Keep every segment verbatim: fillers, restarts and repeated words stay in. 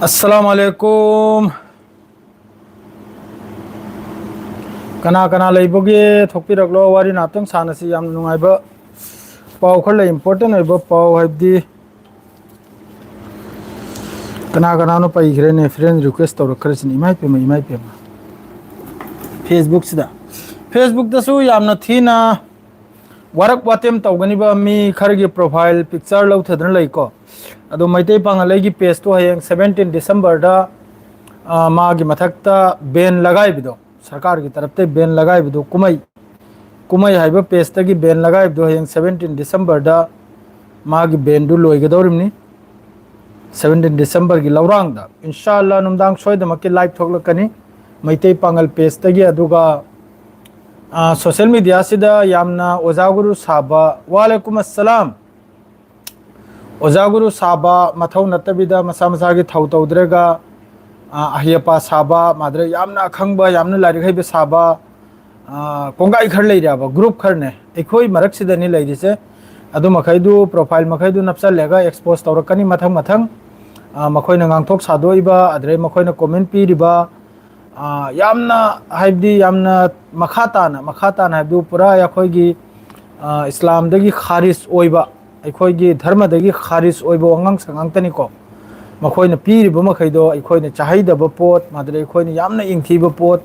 ꯑꯁꯂꯥꯃꯨ ꯑꯂꯥꯏꯀꯨꯝ꯫ ꯀꯅꯥ ꯀꯅꯥ ꯂꯩꯕꯒꯦ? ꯊꯣꯛꯄꯤꯔꯛꯂꯣ, ꯋꯥꯔꯤ ꯉꯥꯛꯇꯪ ꯁꯥꯟꯅꯁꯤ꯫ ꯌꯥꯝ ꯅꯨꯡꯉꯥꯏꯕ ꯄꯥꯎ ꯈꯔ ꯂꯩ, ꯏꯝꯄꯣꯔꯇꯦꯟ ꯑꯣꯏꯕ ꯄꯥꯎ ꯍꯥꯏꯕꯗꯤ꯫ ꯀꯅꯥ ꯀꯅꯥꯅꯣ ꯄꯩꯈ꯭ꯔꯦꯅꯦ, ꯐ꯭ꯔꯦꯟ ꯔꯤꯀ꯭ꯋꯦꯁ ꯇꯧꯔꯛꯈ꯭ꯔꯁꯤꯅꯤ꯫ ꯏꯃꯥꯏ ꯄꯦꯝꯃ, ꯏꯃꯥꯏ ꯄꯦꯝꯃ꯫ ꯐꯦꯁꯕꯨꯛꯁꯤꯗ, ꯐꯦꯁꯕꯨꯛꯇꯁꯨ ꯌꯥꯝꯅ ꯊꯤꯅ ꯋꯥꯔꯛ ꯋꯥꯇꯦꯝ ꯇꯧꯒꯅꯤꯕ ꯃꯤ ꯈꯔꯒꯤ ꯄ꯭ꯔꯣꯐꯥꯏꯜ ꯄꯤꯛꯆꯔ ꯂꯧꯊꯗꯅ ꯂꯩꯀꯣ꯫ ꯑꯗꯣ ꯃꯩꯇꯩ ꯄꯥꯉꯜ ꯑꯩꯒꯤ ꯄꯦꯖꯇꯣ ꯍꯌꯦꯡ ꯁꯕꯦꯟꯇꯤꯟ ꯗꯤꯁꯦꯝꯕꯔꯗ, ꯑ, ꯃꯥꯒꯤ ꯃꯊꯛꯇ ꯕꯦꯟ ꯂꯒꯥꯏꯕꯗꯣ, ꯁꯔꯀꯥꯔꯒꯤ ꯇꯔꯞꯇ ꯕꯦꯟ ꯂꯒꯥꯏꯕꯗꯣ, ꯀꯨꯝꯍꯩ, ꯀꯨꯝꯍꯩ ꯍꯥꯏꯕ ꯄꯦꯖꯇꯒꯤ ꯕꯦꯟ ꯂꯒꯥꯏꯕꯗꯣ ꯍꯌꯦꯡ ꯁꯕꯦꯟꯇꯤꯟ ꯗꯤꯁꯦꯝꯕꯔꯗ ꯃꯥꯒꯤ ꯕꯦꯟꯗꯨ ꯂꯣꯏꯒꯗꯧꯔꯤꯕꯅꯤ꯫ ꯁꯕꯦꯟꯇꯤꯟ ꯗꯤꯁꯦꯝꯕꯔꯒꯤ ꯂꯧꯔꯥꯡꯗ ꯏꯟꯁꯥ ꯑꯜꯂꯥ ꯅꯨꯡꯗꯥꯡ ꯁꯣꯏꯗꯃꯛꯀꯤ ꯂꯥꯏꯚ ꯊꯣꯛꯂꯛꯀꯅꯤ ꯃꯩꯇꯩ ꯄꯥꯉꯜ ꯄꯦꯖꯇꯒꯤ꯫ ꯑꯗꯨꯒ, ꯑ, ꯁꯣꯁꯦꯜ ꯃꯤꯗꯤꯌꯥꯁꯤꯗ ꯌꯥꯝꯅ ꯑꯣꯖꯥ ꯒꯨꯔꯨ ꯁꯥꯕ, ꯋꯥꯂꯦꯀꯨꯝ ꯑꯁꯂꯥꯝ, ꯑꯣꯖꯥ ꯒꯨꯔꯨ ꯁꯥꯕ ꯃꯊꯧ ꯅꯠꯇꯕꯤꯗ ꯃꯁꯥ ꯃꯁꯥꯒꯤ ꯊꯧ ꯇꯧꯗ꯭ꯔꯒ, ꯑ, ꯑꯍꯩ ꯑꯄꯥ ꯁꯥꯕ, ꯃꯥꯗ꯭ꯔ ꯌꯥꯝꯅ ꯑꯈꯪꯕ, ꯌꯥꯝꯅ ꯂꯥꯏꯔꯤꯛ ꯍꯩꯕ ꯁꯥꯕ, ꯑ, ꯀꯣꯡꯒꯥꯏ ꯈꯔ ꯂꯩꯔꯦꯕ, ꯒ꯭ꯔꯨꯞ ꯈꯔꯅꯦ ꯑꯩꯈꯣꯏ ꯃꯔꯛꯁꯤꯗꯅꯤ ꯂꯩꯔꯤꯁꯦ꯫ ꯑꯗꯨ ꯃꯈꯩꯗꯨ, ꯄ꯭ꯔꯣꯐꯥꯏꯜ ꯃꯈꯩꯗꯨ ꯅꯞꯆꯜꯂꯒ ꯑꯦꯛꯁꯄꯣꯖ ꯇꯧꯔꯛꯀꯅꯤ ꯃꯊꯪ ꯃꯊꯪ꯫ ꯑ, ꯃꯈꯣꯏꯅ ꯉꯥꯡꯊꯣꯛ ꯁꯥꯗꯣꯛꯏꯕ, ꯑꯗꯨꯗꯩ ꯃꯈꯣꯏꯅ ꯀꯣꯃꯦꯟ ꯄꯤꯔꯤꯕ, ꯑ, ꯌꯥꯝꯅ, ꯍꯥꯏꯕꯗꯤ ꯌꯥꯝꯅ ꯃꯈꯥ ꯇꯥꯅ, ꯃꯈꯥ ꯇꯥꯅ ꯍꯥꯏꯕꯗꯨ ꯄꯨꯔꯥ ꯑꯩꯈꯣꯏꯒꯤ, ꯑ, ꯏꯁꯂꯥꯝꯗꯒꯤ ꯈꯥꯔꯤꯖ ꯑꯣꯏꯕ, ꯑꯩꯈꯣꯏꯒꯤ ꯙꯔꯃꯗꯒꯤ ꯈꯥꯔꯤꯖ ꯑꯣꯏꯕ ꯋꯥꯉꯥꯡ ꯁꯉꯥꯡꯇꯅꯤꯀꯣ꯫ ꯃꯈꯣꯏꯅ ꯄꯤꯔꯤꯕ ꯃꯈꯩꯗꯣ ꯑꯩꯈꯣꯏꯅ ꯆꯥꯍꯩꯗꯕ ꯄꯣꯠ, ꯃꯗꯨꯗ ꯑꯩꯈꯣꯏꯅ ꯌꯥꯝꯅ ꯏꯪꯊꯤꯕ ꯄꯣꯠ,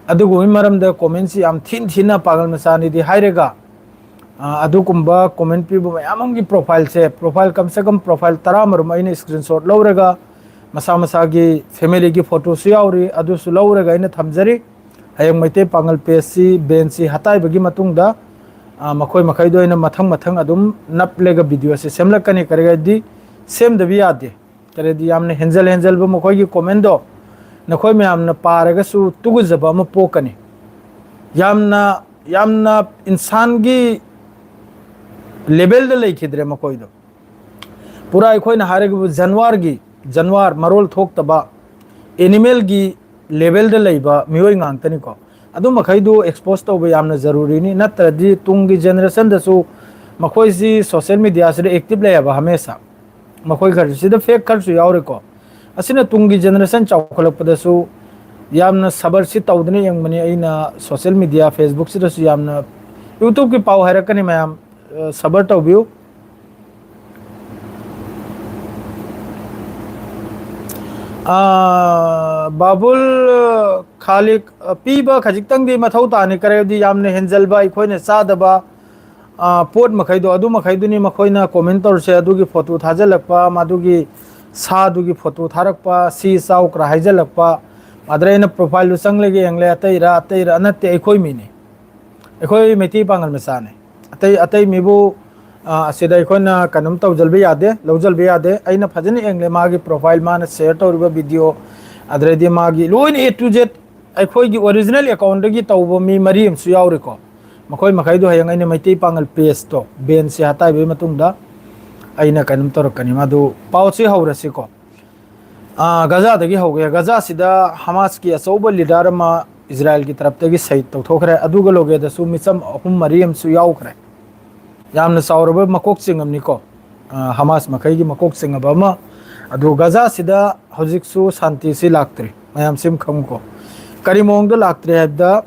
ꯑꯗꯨꯒꯨꯝꯕꯒꯤ ꯃꯔꯝꯗ ꯀꯣꯃꯦꯟꯁꯤ ꯌꯥꯝ ꯊꯤꯅ ꯊꯤꯅ ꯄꯥꯒꯜ ꯃꯆꯥꯅꯤꯗꯤ ꯍꯥꯏꯔꯒ, ꯑ, ꯑꯗꯨꯒꯨꯝꯕ ꯀꯣꯃꯦꯟ ꯄꯤꯕ ꯃꯌꯥꯝ ꯑꯃꯒꯤ ꯄ꯭ꯔꯣꯐꯥꯏꯜꯁꯦ, ꯄ꯭ꯔꯣꯐꯥꯏꯜ ꯀꯝ ꯁꯦ ꯀꯝ ꯄ꯭ꯔꯣꯐꯥꯏꯜ ꯇꯔꯥꯃꯔꯣꯝ ꯑꯩꯅ ꯁ꯭ꯀ꯭ꯔꯤꯟꯁꯣꯠ ꯂꯧꯔꯒ, ꯃꯁꯥ ꯃꯁꯥꯒꯤ ꯐꯦꯃꯤꯂꯤꯒꯤ ꯐꯣꯇꯣꯁꯨ ꯌꯥꯎꯔꯤ, ꯑꯗꯨꯁꯨ ꯂꯧꯔꯒ ꯑꯩꯅ ꯊꯝꯖꯔꯤ꯫ ꯍꯌꯦꯡ ꯃꯩꯇꯩ ꯄꯥꯉꯜ ꯄꯦꯖꯁꯤ, ꯕꯦꯟꯁꯤ ꯍꯇꯥꯏꯕꯒꯤ ꯃꯇꯨꯡꯗ, ꯑ, ꯃꯈꯣꯏ ꯃꯈꯩꯗꯣ ꯑꯩꯅ ꯃꯊꯪ ꯃꯊꯪ ꯑꯗꯨꯝ ꯅꯞꯂꯒ ꯚꯤꯗꯤꯑꯣꯁꯦ ꯁꯦꯝꯂꯛꯀꯅꯤ꯫ ꯀꯔꯤꯒꯤꯗꯤ ꯁꯦꯝꯗꯕ ꯌꯥꯗꯦ꯫ ꯀꯔꯤꯗꯤ ꯌꯥꯝꯅ ꯍꯦꯟꯖꯜ ꯍꯦꯟꯖꯜꯕ ꯃꯈꯣꯏꯒꯤ ꯀꯣꯃꯦꯟꯗꯣ ꯅꯈꯣꯏ ꯃꯌꯥꯝꯅ ꯄꯥꯔꯒꯁꯨ ꯇꯨꯒꯨꯖꯕ ꯑꯃ ꯄꯣꯛꯀꯅꯤ꯫ ꯌꯥꯝꯅ, ꯌꯥꯝꯅ ꯏꯟꯁꯥꯟꯒꯤ ꯂꯦꯚꯦꯜꯗ ꯂꯩꯈꯤꯗ꯭ꯔꯦ ꯃꯈꯣꯏꯗꯣ꯫ ꯄꯨꯔꯥ ꯑꯩꯈꯣꯏꯅ ꯍꯥꯏꯔꯒꯕꯨ ꯖꯟꯋꯥꯔꯒꯤ, ꯖꯟꯋꯥꯔ ꯃꯔꯣꯜ ꯊꯣꯛꯇꯕ ꯑꯦꯅꯤꯃꯦꯜꯒꯤ ꯂꯦꯚꯦꯜꯗ ꯂꯩꯕ ꯃꯤꯑꯣꯏ ꯉꯥꯛꯇꯅꯤꯀꯣ꯫ ꯑꯗꯨ ꯃꯈꯩꯗꯨ ꯑꯦꯛꯁꯄꯣꯖ ꯇꯧꯕ ꯌꯥꯝꯅ ꯖꯔꯨꯔꯤꯅꯤ, ꯅꯠꯇ꯭ꯔꯗꯤ ꯇꯨꯡꯒꯤ ꯖꯦꯅꯦꯔꯦꯁꯟꯗꯁꯨ ꯃꯈꯣꯏꯁꯤ ꯁꯣꯁꯦꯜ ꯃꯤꯗꯤꯌꯥꯁꯤꯗ ꯑꯦꯛꯇꯤꯚ ꯂꯩꯌꯦꯕ ꯍꯃꯦꯁꯥ꯫ ꯃꯈꯣꯏ ꯈꯔꯁꯤꯗ ꯐꯦꯛ ꯈꯔꯁꯨ ꯌꯥꯎꯔꯦꯀꯣ꯫ ꯑꯁꯤꯅ ꯇꯨꯡꯒꯤ ꯖꯦꯅꯦꯔꯦꯁꯟ ꯆꯥꯎꯈꯠꯂꯛꯄꯗꯁꯨ ꯌꯥꯝꯅ ꯁꯕꯔꯁꯤ ꯇꯧꯗꯅ ꯌꯦꯡꯕꯅꯤ꯫ ꯑꯩꯅ ꯁꯣꯁꯤꯌꯦꯜ ꯃꯤꯗꯤꯌꯥ, ꯐꯦꯁꯕꯨꯛꯁꯤꯗꯁꯨ ꯌꯥꯝꯅ, ꯌꯨꯇ꯭ꯌꯨꯕꯀꯤ ꯄꯥꯎ ꯍꯥꯏꯔꯛꯀꯅꯤ ꯃꯌꯥꯝ, ꯑ, ꯁꯕꯔ ꯇꯧꯕꯤꯌꯨ꯫ ꯑ, ꯕꯥꯕꯨꯜ ꯈꯥꯂꯤꯛ, ꯑ, ꯄꯤꯕ ꯈꯖꯤꯛꯇꯪꯗꯤ ꯃꯊꯧ ꯇꯥꯅꯤ, ꯀꯔꯤꯗꯤ ꯌꯥꯝꯅ ꯍꯦꯟꯖꯜꯕ, ꯑꯩꯈꯣꯏꯅ ꯆꯥꯗꯕ, ꯑ, ꯄꯣꯠ ꯃꯈꯩꯗꯣ, ꯑꯗꯨ ꯃꯈꯩꯗꯨꯅꯤ ꯃꯈꯣꯏꯅ ꯀꯣꯃꯦꯟ ꯇꯧꯔꯤꯁꯦ꯫ ꯑꯗꯨꯒꯤ ꯐꯣꯇꯣ ꯊꯥꯖꯤꯜꯂꯛꯄ, ꯃꯗꯨꯒꯤ ꯁꯥꯗꯨꯒꯤ ꯐꯣꯇꯣ ꯊꯥꯔꯛꯄ, ꯁꯤ ꯆꯥꯎ ꯀꯔꯥ ꯍꯥꯏꯖꯜꯂꯛꯄ, ꯑꯗꯨꯗ ꯑꯩꯅ ꯄ꯭ꯔꯣꯐꯥꯏꯜꯗꯨ ꯆꯪꯂꯒ ꯌꯦꯡꯂꯦ, ꯑꯇꯩꯔ ꯑꯇꯩꯔ ꯅꯠꯇꯦ, ꯑꯩꯈꯣꯏ ꯃꯤꯅꯤ, ꯑꯩꯈꯣꯏ ꯃꯩꯇꯩ ꯄꯥꯉꯜ ꯃꯆꯥꯅꯤ꯫ ꯑꯇꯩ, ꯑꯇꯩ ꯃꯤꯕꯨ, ꯑ, ꯑꯁꯤꯗ ꯑꯩꯈꯣꯏꯅ ꯀꯩꯅꯣꯝ ꯇꯧꯖꯜꯕ ꯌꯥꯗꯦ, ꯂꯧꯖꯜꯕ ꯌꯥꯗꯦ꯫ ꯑꯩꯅ ꯐꯖꯅ ꯌꯦꯡꯂꯦ, ꯃꯥꯒꯤ ꯄ꯭ꯔꯣꯐꯥꯏꯜ, ꯃꯥꯅ ꯁꯦꯌꯔ ꯇꯧꯔꯤꯕ ꯚꯤꯗꯤꯑꯣ, ꯑꯗꯨꯗꯩꯗꯤ ꯃꯥꯒꯤ ꯂꯣꯏꯅ A to Z ꯑꯩꯈꯣꯏꯒꯤ ꯑꯣꯔꯤꯖꯤꯅꯦꯜ ꯑꯦꯀꯥꯎꯟꯗꯒꯤ ꯇꯧꯕ ꯃꯤ ꯃꯔꯤ ꯑꯃꯁꯨ ꯌꯥꯎꯔꯤꯀꯣ꯫ ꯃꯈꯣꯏ ꯃꯈꯩꯗꯣ ꯍꯌꯦꯡ ꯑꯩꯅ ꯃꯩꯇꯩ ꯄꯥꯉꯜ ꯄꯦꯖꯇꯣ ꯕꯦꯟꯁꯤ ꯍꯥꯇꯥꯏꯕꯒꯤ ꯃꯇꯨꯡꯗ ꯑꯩꯅ ꯀꯩꯅꯣꯝ ꯇꯧꯔꯛꯀꯅꯤ꯫ ꯃꯗꯨ ꯄꯥꯎꯁꯤ ꯍꯧꯔꯁꯤꯀꯣ꯫ ꯑꯥ, ꯒꯖꯥꯗꯒꯤ ꯍꯧꯒꯦ꯫ ꯒꯖꯥꯁꯤꯗ ꯍꯃꯥꯁꯀꯤ ꯑꯆꯧꯕ ꯂꯤꯗꯔ ꯑꯃ ꯏꯖꯔꯥꯏꯜꯒꯤ ꯇꯔꯞꯇꯒꯤ ꯁꯍꯤꯗ ꯇꯧꯊꯣꯛꯈ꯭ꯔꯦ꯫ ꯑꯗꯨꯒ ꯂꯣꯒꯦꯗꯁꯨ ꯃꯤꯆꯝ ꯑꯍꯨꯝ ꯃꯔꯤ ꯑꯃꯁꯨ ꯌꯥꯎꯈ꯭ꯔꯦ꯫ ꯌꯥꯝꯅ ꯆꯥꯎꯔꯕ ꯃꯀꯣꯛ ꯆꯤꯡꯉꯝꯅꯤꯀꯣ꯫ ꯑꯥ, ꯍꯃꯥꯁ ꯃꯈꯩꯒꯤ ꯃꯀꯣꯛ ꯆꯤꯡꯉꯕ ꯑꯃ꯫ ꯑꯗꯨ ꯒꯖꯥꯁꯤꯗ ꯍꯧꯖꯤꯛꯁꯨ ꯁꯥꯟꯇꯤꯁꯤ ꯂꯥꯛꯇ꯭ꯔꯤ꯫ ꯃꯌꯥꯝꯁꯤ ꯑꯃ ꯈꯪꯉꯨꯀꯣ꯫ ꯀꯔꯤ ꯃꯑꯣꯡꯗ ꯂꯥꯛꯇ꯭ꯔꯤ ꯍꯥꯏꯕꯗ,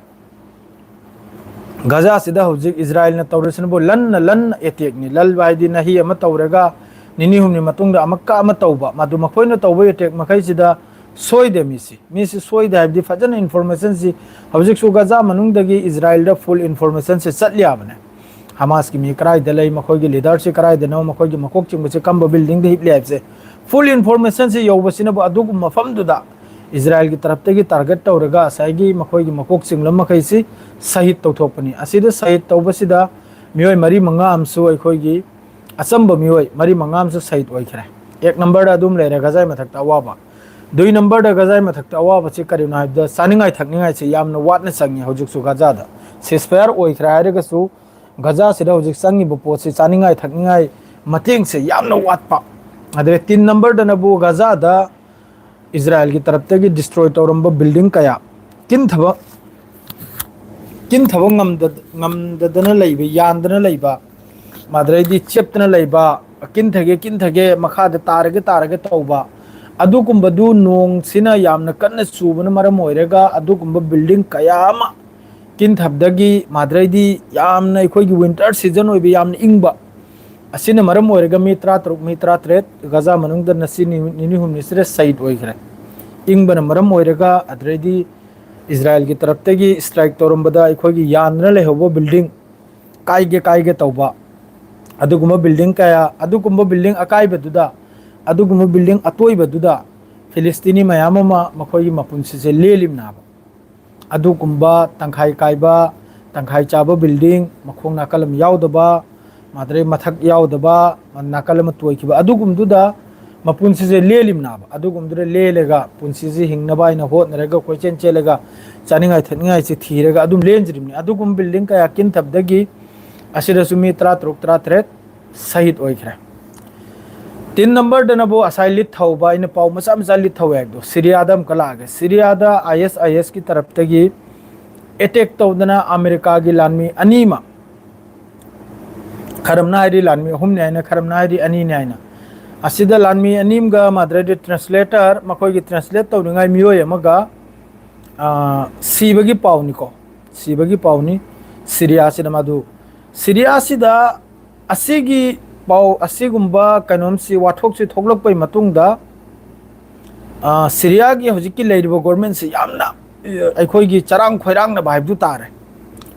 ꯒꯖꯥꯁꯤꯗ ꯍꯧꯖꯤꯛ ꯏꯖꯔꯥꯏꯜꯅ ꯇꯧꯔꯤꯁꯤꯅꯕꯨ ꯂꯟꯅ ꯂꯟꯅ ꯑꯦꯇꯦꯛꯅꯤ꯫ ꯂꯜꯕ ꯍꯥꯏꯗꯤ ꯅꯍꯤ ꯑꯃ ꯇꯧꯔꯒ ꯅꯤꯅꯤ ꯍꯨꯝꯅꯤ ꯃꯇꯨꯡꯗ ꯑꯃꯨꯛꯀ ꯑꯃ ꯇꯧꯕ꯫ ꯃꯗꯨ ꯃꯈꯣꯏꯅ ꯇꯧꯕ ꯑꯦꯇꯦꯛ ꯃꯈꯩꯁꯤꯗ ꯁꯣꯏꯗꯦ ꯃꯤꯁꯤ꯫ ꯃꯤꯁꯤ ꯁꯣꯏꯗꯦ ꯍꯥꯏꯕꯗꯤ ꯐꯖꯅ ꯏꯟꯐꯣꯔꯃꯦꯁꯟꯁꯤ ꯍꯧꯖꯤꯛꯁꯨ ꯒꯖꯥ ꯃꯅꯨꯡꯗꯒꯤ ꯏꯖꯔꯥꯏꯜꯗ ꯐꯨꯜ ꯏꯟꯐꯣꯔꯃꯦꯁꯟꯁꯤ ꯆꯠꯂꯤ ꯍꯥꯏꯕꯅꯦ꯫ ꯍꯃꯥꯁꯀꯤ ꯃꯤ ꯀꯗꯥꯏꯗ ꯂꯩ, ꯃꯈꯣꯏꯒꯤ ꯂꯤꯗꯔꯁꯤ ꯀꯗꯥꯏꯗꯅꯣ, ꯃꯈꯣꯏꯒꯤ ꯃꯀꯣꯛ ꯆꯤꯡꯕꯁꯤ ꯀꯝꯕ ꯕꯤꯜꯗꯤꯡꯗ ꯍꯤꯞꯂꯤ ꯍꯥꯏꯕꯁꯦ ꯐꯨꯜ ꯏꯟꯐꯣꯔꯃꯦꯁꯟꯁꯤ ꯌꯧꯕꯁꯤꯅꯕꯨ ꯑꯗꯨꯒꯨꯝꯕ ꯃꯐꯝꯗꯨꯗ ꯏꯖꯔꯥꯏꯜꯒꯤ ꯇꯔꯞꯇꯒꯤ ꯇꯥꯔꯒꯦꯠ ꯇꯧꯔꯒ ꯉꯁꯥꯏꯒꯤ ꯃꯈꯣꯏꯒꯤ ꯃꯀꯣꯛ ꯆꯤꯡꯂꯝ ꯃꯈꯩꯁꯤ ꯁꯍꯤꯗ ꯇꯧꯊꯣꯛꯄꯅꯤ꯫ ꯑꯁꯤꯗ ꯁꯍꯤꯗ ꯇꯧꯕꯁꯤꯗ ꯃꯤꯑꯣꯏ ꯃꯔꯤ ꯃꯉꯥ ꯑꯃꯁꯨ ꯑꯩꯈꯣꯏꯒꯤ ꯑꯆꯝꯕ ꯃꯤꯑꯣꯏ ꯃꯔꯤ ꯃꯉꯥ ꯑꯃꯁꯨ ꯁꯍꯤꯗ ꯑꯣꯏꯈ꯭ꯔꯦ꯫ ꯑꯦꯛ ꯅꯝꯕꯔꯗ ꯑꯗꯨꯝ ꯂꯩꯔꯦ ꯒꯖꯥꯏ ꯃꯊꯛꯇ ꯑꯋꯥꯕ꯫ ꯗꯨꯏ ꯅꯝꯕꯔꯗ ꯒꯖꯥꯏ ꯃꯊꯛꯇ ꯑꯋꯥꯕꯁꯤ ꯀꯔꯤꯅꯣ ꯍꯥꯏꯕꯗ ꯆꯥꯅꯤꯡꯉꯥꯏ ꯊꯛꯅꯤꯡꯉꯥꯏꯁꯤ ꯌꯥꯝꯅ ꯋꯥꯠꯅ ꯆꯪꯉꯤ ꯍꯧꯖꯤꯛꯁꯨ ꯒꯖꯥꯗ꯫ ꯁꯤꯁꯐꯥꯌꯔ ꯑꯣꯏꯈ꯭ꯔꯦ ꯍꯥꯏꯔꯒꯁꯨ ꯒꯖꯥꯁꯤꯗ ꯍꯧꯖꯤꯛ ꯆꯪꯉꯤꯕ ꯄꯣꯠꯁꯤ ꯆꯥꯅꯤꯡꯉꯥꯏ ꯊꯛꯅꯤꯡꯉꯥꯏ ꯃꯇꯦꯡꯁꯦ ꯌꯥꯝꯅ ꯋꯥꯠꯄ꯫ ꯑꯗꯩ ꯇꯤꯟ ꯅꯝꯕꯔꯗꯅꯕꯨ ꯒꯖꯥꯗ ꯏꯖꯔꯥꯏꯜꯒꯤ ꯇꯔꯞꯇꯒꯤ ꯗꯤꯁꯇ꯭ꯔꯣꯏ ꯇꯧꯔꯝꯕ ꯕꯤꯜꯗꯤꯡ ꯀꯌꯥ, ꯀꯤꯟꯊꯕ, ꯀꯤꯟꯊꯕ ꯉꯝꯗ-, ꯉꯝꯗꯗꯅ ꯂꯩꯕ, ꯌꯥꯟꯗꯅ ꯂꯩꯕ, ꯃꯗꯨꯗꯩꯗꯤ ꯆꯦꯞꯇꯅ ꯂꯩꯕ, ꯀꯤꯟꯊꯒꯦ, ꯀꯤꯟꯊꯒꯦ, ꯃꯈꯥꯗ ꯇꯥꯔꯒꯦ, ꯇꯥꯔꯒꯦ ꯇꯧꯕ, ꯑꯗꯨꯒꯨꯝꯕꯗꯨ ꯅꯣꯡꯁꯤꯅ ꯌꯥꯝꯅ ꯀꯟꯅ ꯆꯨꯕꯅ ꯃꯔꯝ ꯑꯣꯏꯔꯒ ꯑꯗꯨꯒꯨꯝꯕ building ꯀꯌꯥ ꯑꯃ ꯀꯤꯟꯊꯕꯗꯒꯤ, ꯃꯥꯗ꯭ꯔꯩꯗꯤ ꯌꯥꯝꯅ ꯑꯩꯈꯣꯏꯒꯤ winter season ꯑꯣꯏꯕ ꯌꯥꯝꯅ ꯏꯪꯕ, ꯑꯁꯤꯅ ꯃꯔꯝ ꯑꯣꯏꯔꯒ ꯃꯤ ꯇꯔꯥꯇꯔꯨꯛ, ꯃꯤ ꯇꯔꯥꯇꯔꯦꯠ ꯒꯖꯥ ꯃꯅꯨꯡꯗ ꯉꯁꯤ ꯅꯤ-, ꯅꯤꯅꯤ ꯍꯨꯝꯅꯤꯁꯤꯗ ꯁꯍꯤꯗ ꯑꯣꯏꯈ꯭ꯔꯦ꯫ ꯏꯪꯕꯅ ꯃꯔꯝ ꯑꯣꯏꯔꯒ, ꯑꯗꯨꯗꯩꯗꯤ ꯏꯁꯔꯥꯌꯦꯜꯒꯤ ꯇꯔꯞꯇꯒꯤ strike ꯇꯧꯔꯝꯕꯗ ꯑꯩꯈꯣꯏꯒꯤ ꯌꯥꯟꯗꯨꯅ ꯂꯩꯍꯧꯕ building ꯀꯥꯏꯒꯦ ꯀꯥꯏꯒꯦ ꯇꯧꯕ, ꯑꯗꯨꯒꯨꯝꯕ building ꯀꯌꯥ, ꯑꯗꯨꯒꯨꯝꯕ building ꯑꯀꯥꯏꯕꯗꯨꯗ, ꯑꯗꯨꯒꯨꯝꯕ building ꯑꯇꯣꯏꯕꯗꯨꯗ ꯐꯤꯂꯤꯁꯇꯤꯅꯤ ꯃꯌꯥꯝ ꯑꯃ ꯃꯈꯣꯏꯒꯤ ꯃꯄꯨꯟꯁꯤꯁꯦ ꯂꯦꯜꯂꯤꯕꯅꯦꯕ꯫ ꯑꯗꯨꯒꯨꯝꯕ ꯇꯪꯈꯥꯏ ꯀꯥꯏꯕ, ꯇꯪꯈꯥꯏ ꯆꯥꯕ building, ꯃꯈꯣꯡ ꯅꯥꯀꯜ ꯑꯃ ꯌꯥꯎꯗꯕ, ꯃꯥꯗ꯭ꯔꯩ ꯃꯊꯛ ꯌꯥꯎꯗꯕ, ꯅꯥꯀꯜ ꯑꯃ ꯇꯣꯏꯈꯤꯕ, ꯑꯗꯨꯒꯨꯝꯕꯗꯨꯗ ꯃꯄꯨꯟꯁꯤꯁꯦ ꯂꯦꯜꯂꯤꯕꯅꯦꯕ꯫ ꯑꯗꯨꯒꯨꯝꯕꯗꯨꯗ ꯂꯦꯜꯂꯒ ꯄꯨꯟꯁꯤꯁꯦ ꯍꯤꯡꯅꯕ ꯍꯥꯏꯅ ꯍꯣꯠꯅꯔꯒ ꯀꯣꯏꯆꯦꯟ ꯆꯦꯜꯂꯒ ꯆꯥꯅꯤꯡꯉꯥꯏ ꯊꯛꯅꯤꯡꯉꯥꯏꯁꯦ ꯊꯤꯔꯒ ꯑꯗꯨꯝ ꯂꯦꯟꯖꯔꯤꯕꯅꯤ꯫ ꯑꯗꯨꯒꯨꯝꯕ building ꯀꯌꯥ ꯀꯤꯟꯊꯕꯗꯒꯤ ꯑꯁꯤꯗꯁꯨ ꯃꯤ ꯇꯔꯥꯇꯔꯨꯛ, ꯇꯔꯥꯇꯔꯦꯠ ꯁꯍꯤꯗ ꯑꯣꯏꯈ꯭ꯔꯦ꯫ ꯇꯤꯟ ꯅꯝꯕꯔꯗꯅꯕꯨ ꯑꯁꯥꯏ ꯂꯤꯠ ꯊꯧꯕ, ꯑꯩꯅ ꯄꯥꯎ ꯃꯆꯥ ꯃꯆꯥ ꯂꯤꯠ ꯊꯧꯋꯦ ꯍꯥꯏꯕꯗꯣ, ꯁꯤꯔꯤꯌꯥꯗ ꯑꯃꯨꯛꯀ ꯂꯥꯛꯑꯒꯦ꯫ ꯁꯤꯔꯤꯌꯥꯗ ISIS ꯀꯤ ꯇꯔꯞꯇꯒꯤ attack ꯇꯧꯗꯅ ꯑꯃꯦꯔꯤꯀꯥꯒꯤ ꯂꯥꯟꯃꯤ ꯑꯅꯤꯃꯛ, ꯈꯔꯝꯅ ꯍꯥꯏꯔꯤ ꯂꯥꯟꯃꯤ ꯑꯍꯨꯝꯅꯤ ꯍꯥꯏꯅ, ꯈꯔꯝꯅ ꯍꯥꯏꯔꯤ ꯑꯅꯤꯅꯤ ꯍꯥꯏꯅ, ꯑꯁꯤꯗ ꯂꯥꯟꯃꯤ ꯑꯅꯤ ꯑꯃꯒ ꯃꯥꯗ꯭ꯔꯩꯗ translator, ꯃꯈꯣꯏꯒꯤ translate ꯇꯧꯅꯤꯡꯉꯥꯏ ꯃꯤꯑꯣꯏ ꯑꯃꯒ, ꯑ, ꯁꯤꯕꯒꯤ ꯄꯥꯎꯅꯤꯀꯣ, ꯁꯤꯕꯒꯤ ꯄꯥꯎꯅꯤ꯫ ꯁꯤꯔꯤꯌꯥꯁꯤꯗ ꯃꯗꯨ, ꯁꯤꯔꯤꯌꯥꯁꯤꯗ ꯑꯁꯤꯒꯤ ꯄꯥꯎ, ꯑꯁꯤꯒꯨꯝꯕ ꯀꯩꯅꯣꯝꯁꯤ, ꯋꯥꯊꯣꯛꯁꯤ ꯊꯣꯛꯂꯛꯄꯒꯤ ꯃꯇꯨꯡꯗ, ꯑ, ꯁꯤꯔꯤꯌꯥꯒꯤ ꯍꯧꯖꯤꯛꯀꯤ ꯂꯩꯔꯤꯕ government ꯁꯤ ꯌꯥꯝꯅ, ꯑ, ꯑꯩꯈꯣꯏꯒꯤ ꯆꯔꯥꯡ ꯈꯣꯏꯔꯥꯡꯅꯕ ꯍꯥꯏꯕꯗꯨ ꯇꯥꯔꯦ꯫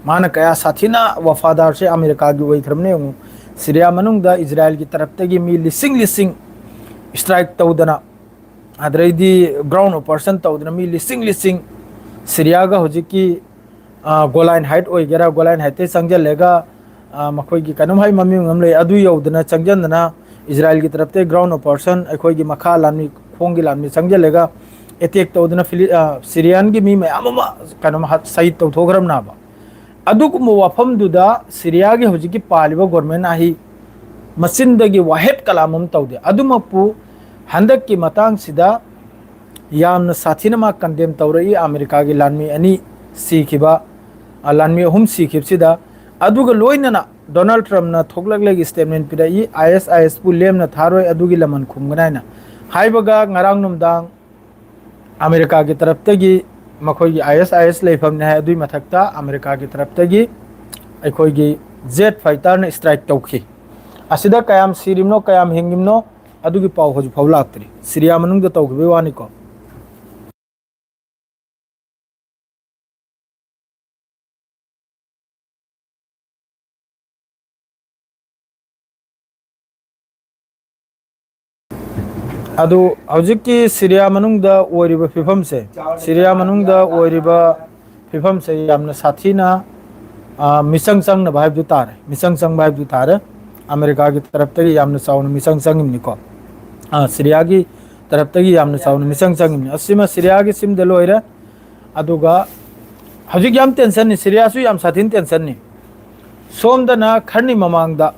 ꯃꯥꯅ ꯀꯌꯥ ꯁꯥꯊꯤꯅ ꯋꯐꯥꯗꯥꯔꯁꯦ ꯑꯃꯦꯔꯤꯀꯥꯒꯤ ꯑꯣꯏꯈ꯭ꯔꯕꯅꯦ ꯌꯦꯡꯉꯨ꯫ ꯁꯤꯔꯤꯌꯥ ꯃꯅꯨꯡꯗ ꯏꯁꯔꯥꯌꯦꯜꯒꯤ ꯇꯔꯞꯇꯒꯤ ꯃꯤ ꯂꯤꯁꯤꯡ ꯂꯤꯁꯤꯡ strike ꯇꯧꯗꯅ, ꯑꯗꯩꯗꯤ ground operation ꯇꯧꯗꯅ ꯃꯤ ꯂꯤꯁꯤꯡ ꯂꯤꯁꯤꯡ ꯁꯤꯔꯤꯌꯥꯒ ꯍꯧꯖꯤꯛꯀꯤ, ꯑ, ꯒꯣꯂꯥꯏꯟ ꯍꯥꯏꯠ ꯑꯣꯏꯒꯦꯔꯥ, ꯒꯣꯂꯥꯏꯟ ꯍꯥꯏꯠꯇꯩ ꯆꯪꯁꯤꯜꯂꯒ, ꯑ, ꯃꯈꯣꯏꯒꯤ ꯀꯩꯅꯣꯝ ꯍꯥꯏ ꯃꯃꯤꯡ ꯑꯃ ꯂꯩ, ꯑꯗꯨ ꯌꯧꯗꯅ ꯆꯪꯁꯤꯟꯗꯅ ꯏꯁꯔꯥꯌꯦꯜꯒꯤ ꯇꯔꯞꯇꯩ ground operation, ꯑꯩꯈꯣꯏꯒꯤ ꯃꯈꯥ ꯂꯥꯟꯃꯤ ꯈꯣꯡꯒꯤ ꯂꯥꯟꯃꯤ ꯆꯪꯁꯤꯜꯂꯒ attack ꯇꯧꯗꯅ ꯐꯤꯂꯤ-, ꯑ, ꯁꯤꯔꯤꯌꯥꯟꯒꯤ ꯃꯤ ꯃꯌꯥꯝ ꯑꯃ ꯀꯩꯅꯣꯝ ꯍꯥ-, ꯁꯍꯤꯗ ꯇꯧꯊꯣꯛꯈ꯭ꯔꯕꯅꯦꯕ꯫ ꯑꯗꯨꯒꯨꯝꯕ ꯋꯥꯐꯝꯗꯨꯗ ꯁꯤꯔꯤꯌꯥꯒꯤ ꯍꯧꯖꯤꯛꯀꯤ ꯄꯥꯜꯂꯤꯕ government ꯅ ꯑꯍꯤ ꯃꯆꯤꯟꯗꯒꯤ ꯋꯥꯍꯦꯞ ꯀꯂꯥꯝ ꯑꯃ ꯇꯧꯗꯦ꯫ ꯑꯗꯨꯃꯛꯄꯨ ꯍꯟꯗꯛꯀꯤ ꯃꯇꯥꯡꯁꯤꯗ ꯌꯥꯝꯅ ꯁꯥꯊꯤꯅ ꯃꯥ condemn ꯇꯧꯔꯛꯏ꯫ ꯑꯃꯦꯔꯤꯀꯥꯒꯤ ꯂꯥꯟꯃꯤ ꯑꯅꯤ ꯁꯤꯈꯤꯕ, ꯑ, ꯂꯥꯟꯃꯤ ꯑꯍꯨꯝ ꯁꯤꯈꯤꯕꯁꯤꯗ, ꯑꯗꯨꯒ ꯂꯣꯏꯅꯅ ꯗꯣꯅꯥꯜꯗ ꯇ꯭ꯔꯝꯞꯅ ꯊꯣꯛꯂꯛꯂꯒ ꯁ꯭ꯇꯦꯠꯃꯦꯟ ꯄꯤꯔꯛꯏ, "ꯑꯥꯏ ꯑꯦꯁ ꯑꯥꯏ ꯑꯦꯁꯄꯨ ꯂꯦꯝꯅ ꯊꯥꯔꯣꯏ, ꯑꯗꯨꯒꯤ ꯂꯃꯟ ꯈꯨꯝꯒꯅꯤ" ꯍꯥꯏꯅ꯫ ꯍꯥꯏꯕꯒ ꯉꯔꯥꯡ ꯅꯨꯡꯗꯥꯡ ꯑꯃꯦꯔꯤꯀꯥꯒꯤ ꯇꯔꯞꯇꯒꯤ, ꯃꯈꯣꯏꯒꯤ ꯑꯥꯏ ꯑꯦꯁ ꯑꯥꯏ ꯑꯦꯁ ꯂꯩꯐꯝꯅꯤ ꯍꯥꯏ, ꯑꯗꯨꯒꯤ ꯃꯊꯛꯇ ꯑꯃꯦꯔꯤꯀꯥꯒꯤ ꯇꯔꯞꯇꯒꯤ ꯑꯩꯈꯣꯏꯒꯤ ꯖꯦꯠ ꯐꯥꯏꯇꯔꯅ ꯁ꯭ꯇ꯭ꯔꯥꯏꯛ ꯇꯧꯈꯤ꯫ ꯑꯁꯤꯗ ꯀꯌꯥꯝ ꯁꯤꯔꯤꯕꯅꯣ, ꯀꯌꯥꯝ ꯍꯤꯡꯉꯤꯕꯅꯣ, ꯑꯗꯨꯒꯤ ꯄꯥꯎ ꯍꯧꯖꯤꯛ ꯐꯥꯎ ꯂꯥꯛꯇ꯭ꯔꯤ꯫ ꯁꯤꯔꯤꯌꯥ ꯃꯅꯨꯡꯗ ꯇꯧꯈꯤꯕꯒꯤ ꯋꯥꯅꯤꯀꯣ꯫ ꯑꯗꯨ ꯍꯧꯖꯤꯛꯀꯤ ꯁꯤꯔꯤꯌꯥ ꯃꯅꯨꯡꯗ ꯑꯣꯏꯔꯤꯕ ꯐꯤꯕꯝꯁꯦ, ꯁꯤꯔꯤꯌꯥ ꯃꯅꯨꯡꯗ ꯑꯣꯏꯔꯤꯕ ꯐꯤꯕꯝꯁꯦ ꯌꯥꯝꯅ ꯁꯥꯊꯤꯅ, ꯑ, ꯃꯤꯆꯪ ꯆꯪꯅꯕ ꯍꯥꯏꯕꯗꯨ ꯇꯥꯔꯦ, ꯃꯤꯆꯪ ꯆꯪꯕ ꯍꯥꯏꯕꯗꯨ ꯇꯥꯔꯦ꯫ ꯑꯃꯦꯔꯤꯀꯥꯒꯤ ꯇꯔꯞꯇꯒꯤ ꯌꯥꯝꯅ ꯆꯥꯎꯅ ꯃꯤꯆꯪ ꯆꯪꯉꯤꯕꯅꯤꯀꯣ, ꯑ, ꯁꯤꯔꯤꯌꯥꯒꯤ ꯇꯔꯞꯇꯒꯤ ꯌꯥꯝꯅ ꯆꯥꯎꯅ ꯃꯤꯆꯪ ꯆꯪꯉꯤꯕꯅꯤ꯫ ꯑꯁꯤꯃ ꯁꯤꯔꯤꯌꯥꯒꯤ ꯁꯤꯝꯗ ꯂꯣꯏꯔꯦ꯫ ꯑꯗꯨꯒ ꯍꯧꯖꯤꯛ ꯌꯥꯝ ꯇꯦꯟꯁꯟꯅꯤ, ꯁꯤꯔꯤꯌꯥꯁꯨ ꯌꯥꯝ ꯁꯥꯊꯤꯅ ꯇꯦꯟꯁꯟꯅꯤ꯫ ꯁꯣꯝꯗꯅ ꯈꯔꯅꯤ ꯃꯃꯥꯡꯗ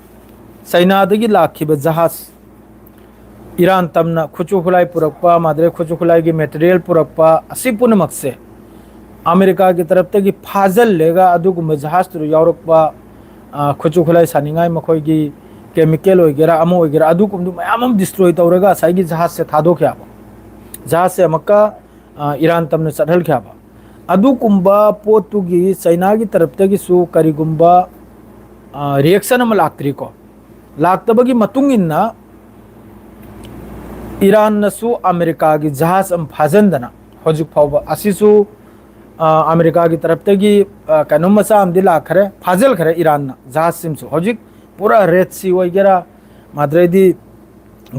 ꯆꯩꯅꯥꯗꯒꯤ ꯂꯥꯛꯈꯤꯕ ꯖꯍꯥꯖ, ꯏꯔꯥꯟ ꯇꯝꯅ ꯈꯨꯠꯁꯨ ꯈꯨꯠꯂꯥꯏ ꯄꯨꯔꯛꯄ, ꯃꯥꯗ꯭ꯔꯦ ꯈꯨꯠꯁꯨ ꯈꯨꯠꯂꯥꯏꯒꯤ ꯃꯦꯇꯔꯤꯌꯦꯜ ꯄꯨꯔꯛꯄ, ꯑꯁꯤ ꯄꯨꯝꯅꯃꯛꯁꯦ ꯑꯃꯦꯔꯤꯀꯥꯒꯤ ꯇꯔꯞꯇꯒꯤ ꯐꯥꯖꯤꯜꯂꯦꯒ, ꯑꯗꯨꯒꯨꯝꯕ ꯖꯍꯥꯖꯇꯨꯗ ꯌꯥꯎꯔꯛꯄ, ꯑ, ꯈꯨꯠꯁꯨ ꯈꯨꯠꯂꯥꯏ ꯁꯥꯅꯤꯡꯉꯥꯏ, ꯃꯈꯣꯏꯒꯤ ꯀꯦꯃꯤꯀꯦꯜ ꯑꯣꯏꯒꯦꯔꯥ, ꯑꯃ ꯑꯣꯏꯒꯦꯔꯥ, ꯑꯗꯨꯒꯨꯝꯕꯗꯨ ꯃꯌꯥꯝ ꯑꯃ ꯗꯤꯁꯇ꯭ꯔꯣꯏ ꯇꯧꯔꯒ ꯉꯁꯥꯏꯒꯤ ꯖꯍꯥꯖꯁꯦ ꯊꯥꯗꯣꯛꯈꯤ ꯍꯥꯏꯕ꯫ ꯖꯍꯥꯖꯁꯦ ꯑꯃꯨꯛꯀ, ꯑ, ꯏꯔꯥꯟ ꯇꯝꯅ ꯆꯠꯍꯟꯈꯤ ꯍꯥꯏꯕ꯫ ꯑꯗꯨꯒꯨꯝꯕ ꯄꯣꯠꯇꯨꯒꯤ ꯆꯩꯅꯥꯒꯤ ꯇꯔꯞꯇꯒꯤꯁꯨ ꯀꯔꯤꯒꯨꯝꯕ, ꯑ, ꯔꯤꯌꯦꯛꯁꯟ ꯑꯃ ꯂꯥꯛꯇ꯭ꯔꯤꯀꯣ꯫ ꯂꯥꯛꯇꯕꯒꯤ ꯃꯇꯨꯡ ꯏꯟꯅ ꯏꯔꯥꯟꯅꯁꯨ ꯑꯃꯦꯔꯤꯀꯥꯒꯤ ꯖꯍꯥꯖ ꯑꯃ ꯐꯥꯖꯟꯗꯅ ꯍꯧꯖꯤꯛ ꯐꯥꯎꯕ ꯑꯁꯤꯁꯨ, ꯑ, ꯑꯃꯦꯔꯤꯀꯥꯒꯤ ꯇꯔꯞꯇꯒꯤ, ꯑ, ꯀꯩꯅꯣꯝ ꯃꯆꯥ ꯑꯃꯗꯤ ꯂꯥꯛꯈ꯭ꯔꯦ, ꯐꯥꯖꯤꯜꯈ꯭ꯔꯦ ꯏꯔꯥꯟꯅ ꯖꯍꯥꯖꯁꯤꯡꯁꯨ꯫ ꯍꯧꯖꯤꯛ ꯄꯨꯔꯥ ꯔꯦꯗ ꯁꯤ ꯑꯣꯏꯒꯦꯔꯥ, ꯃꯥꯗ꯭ꯔꯩꯗꯤ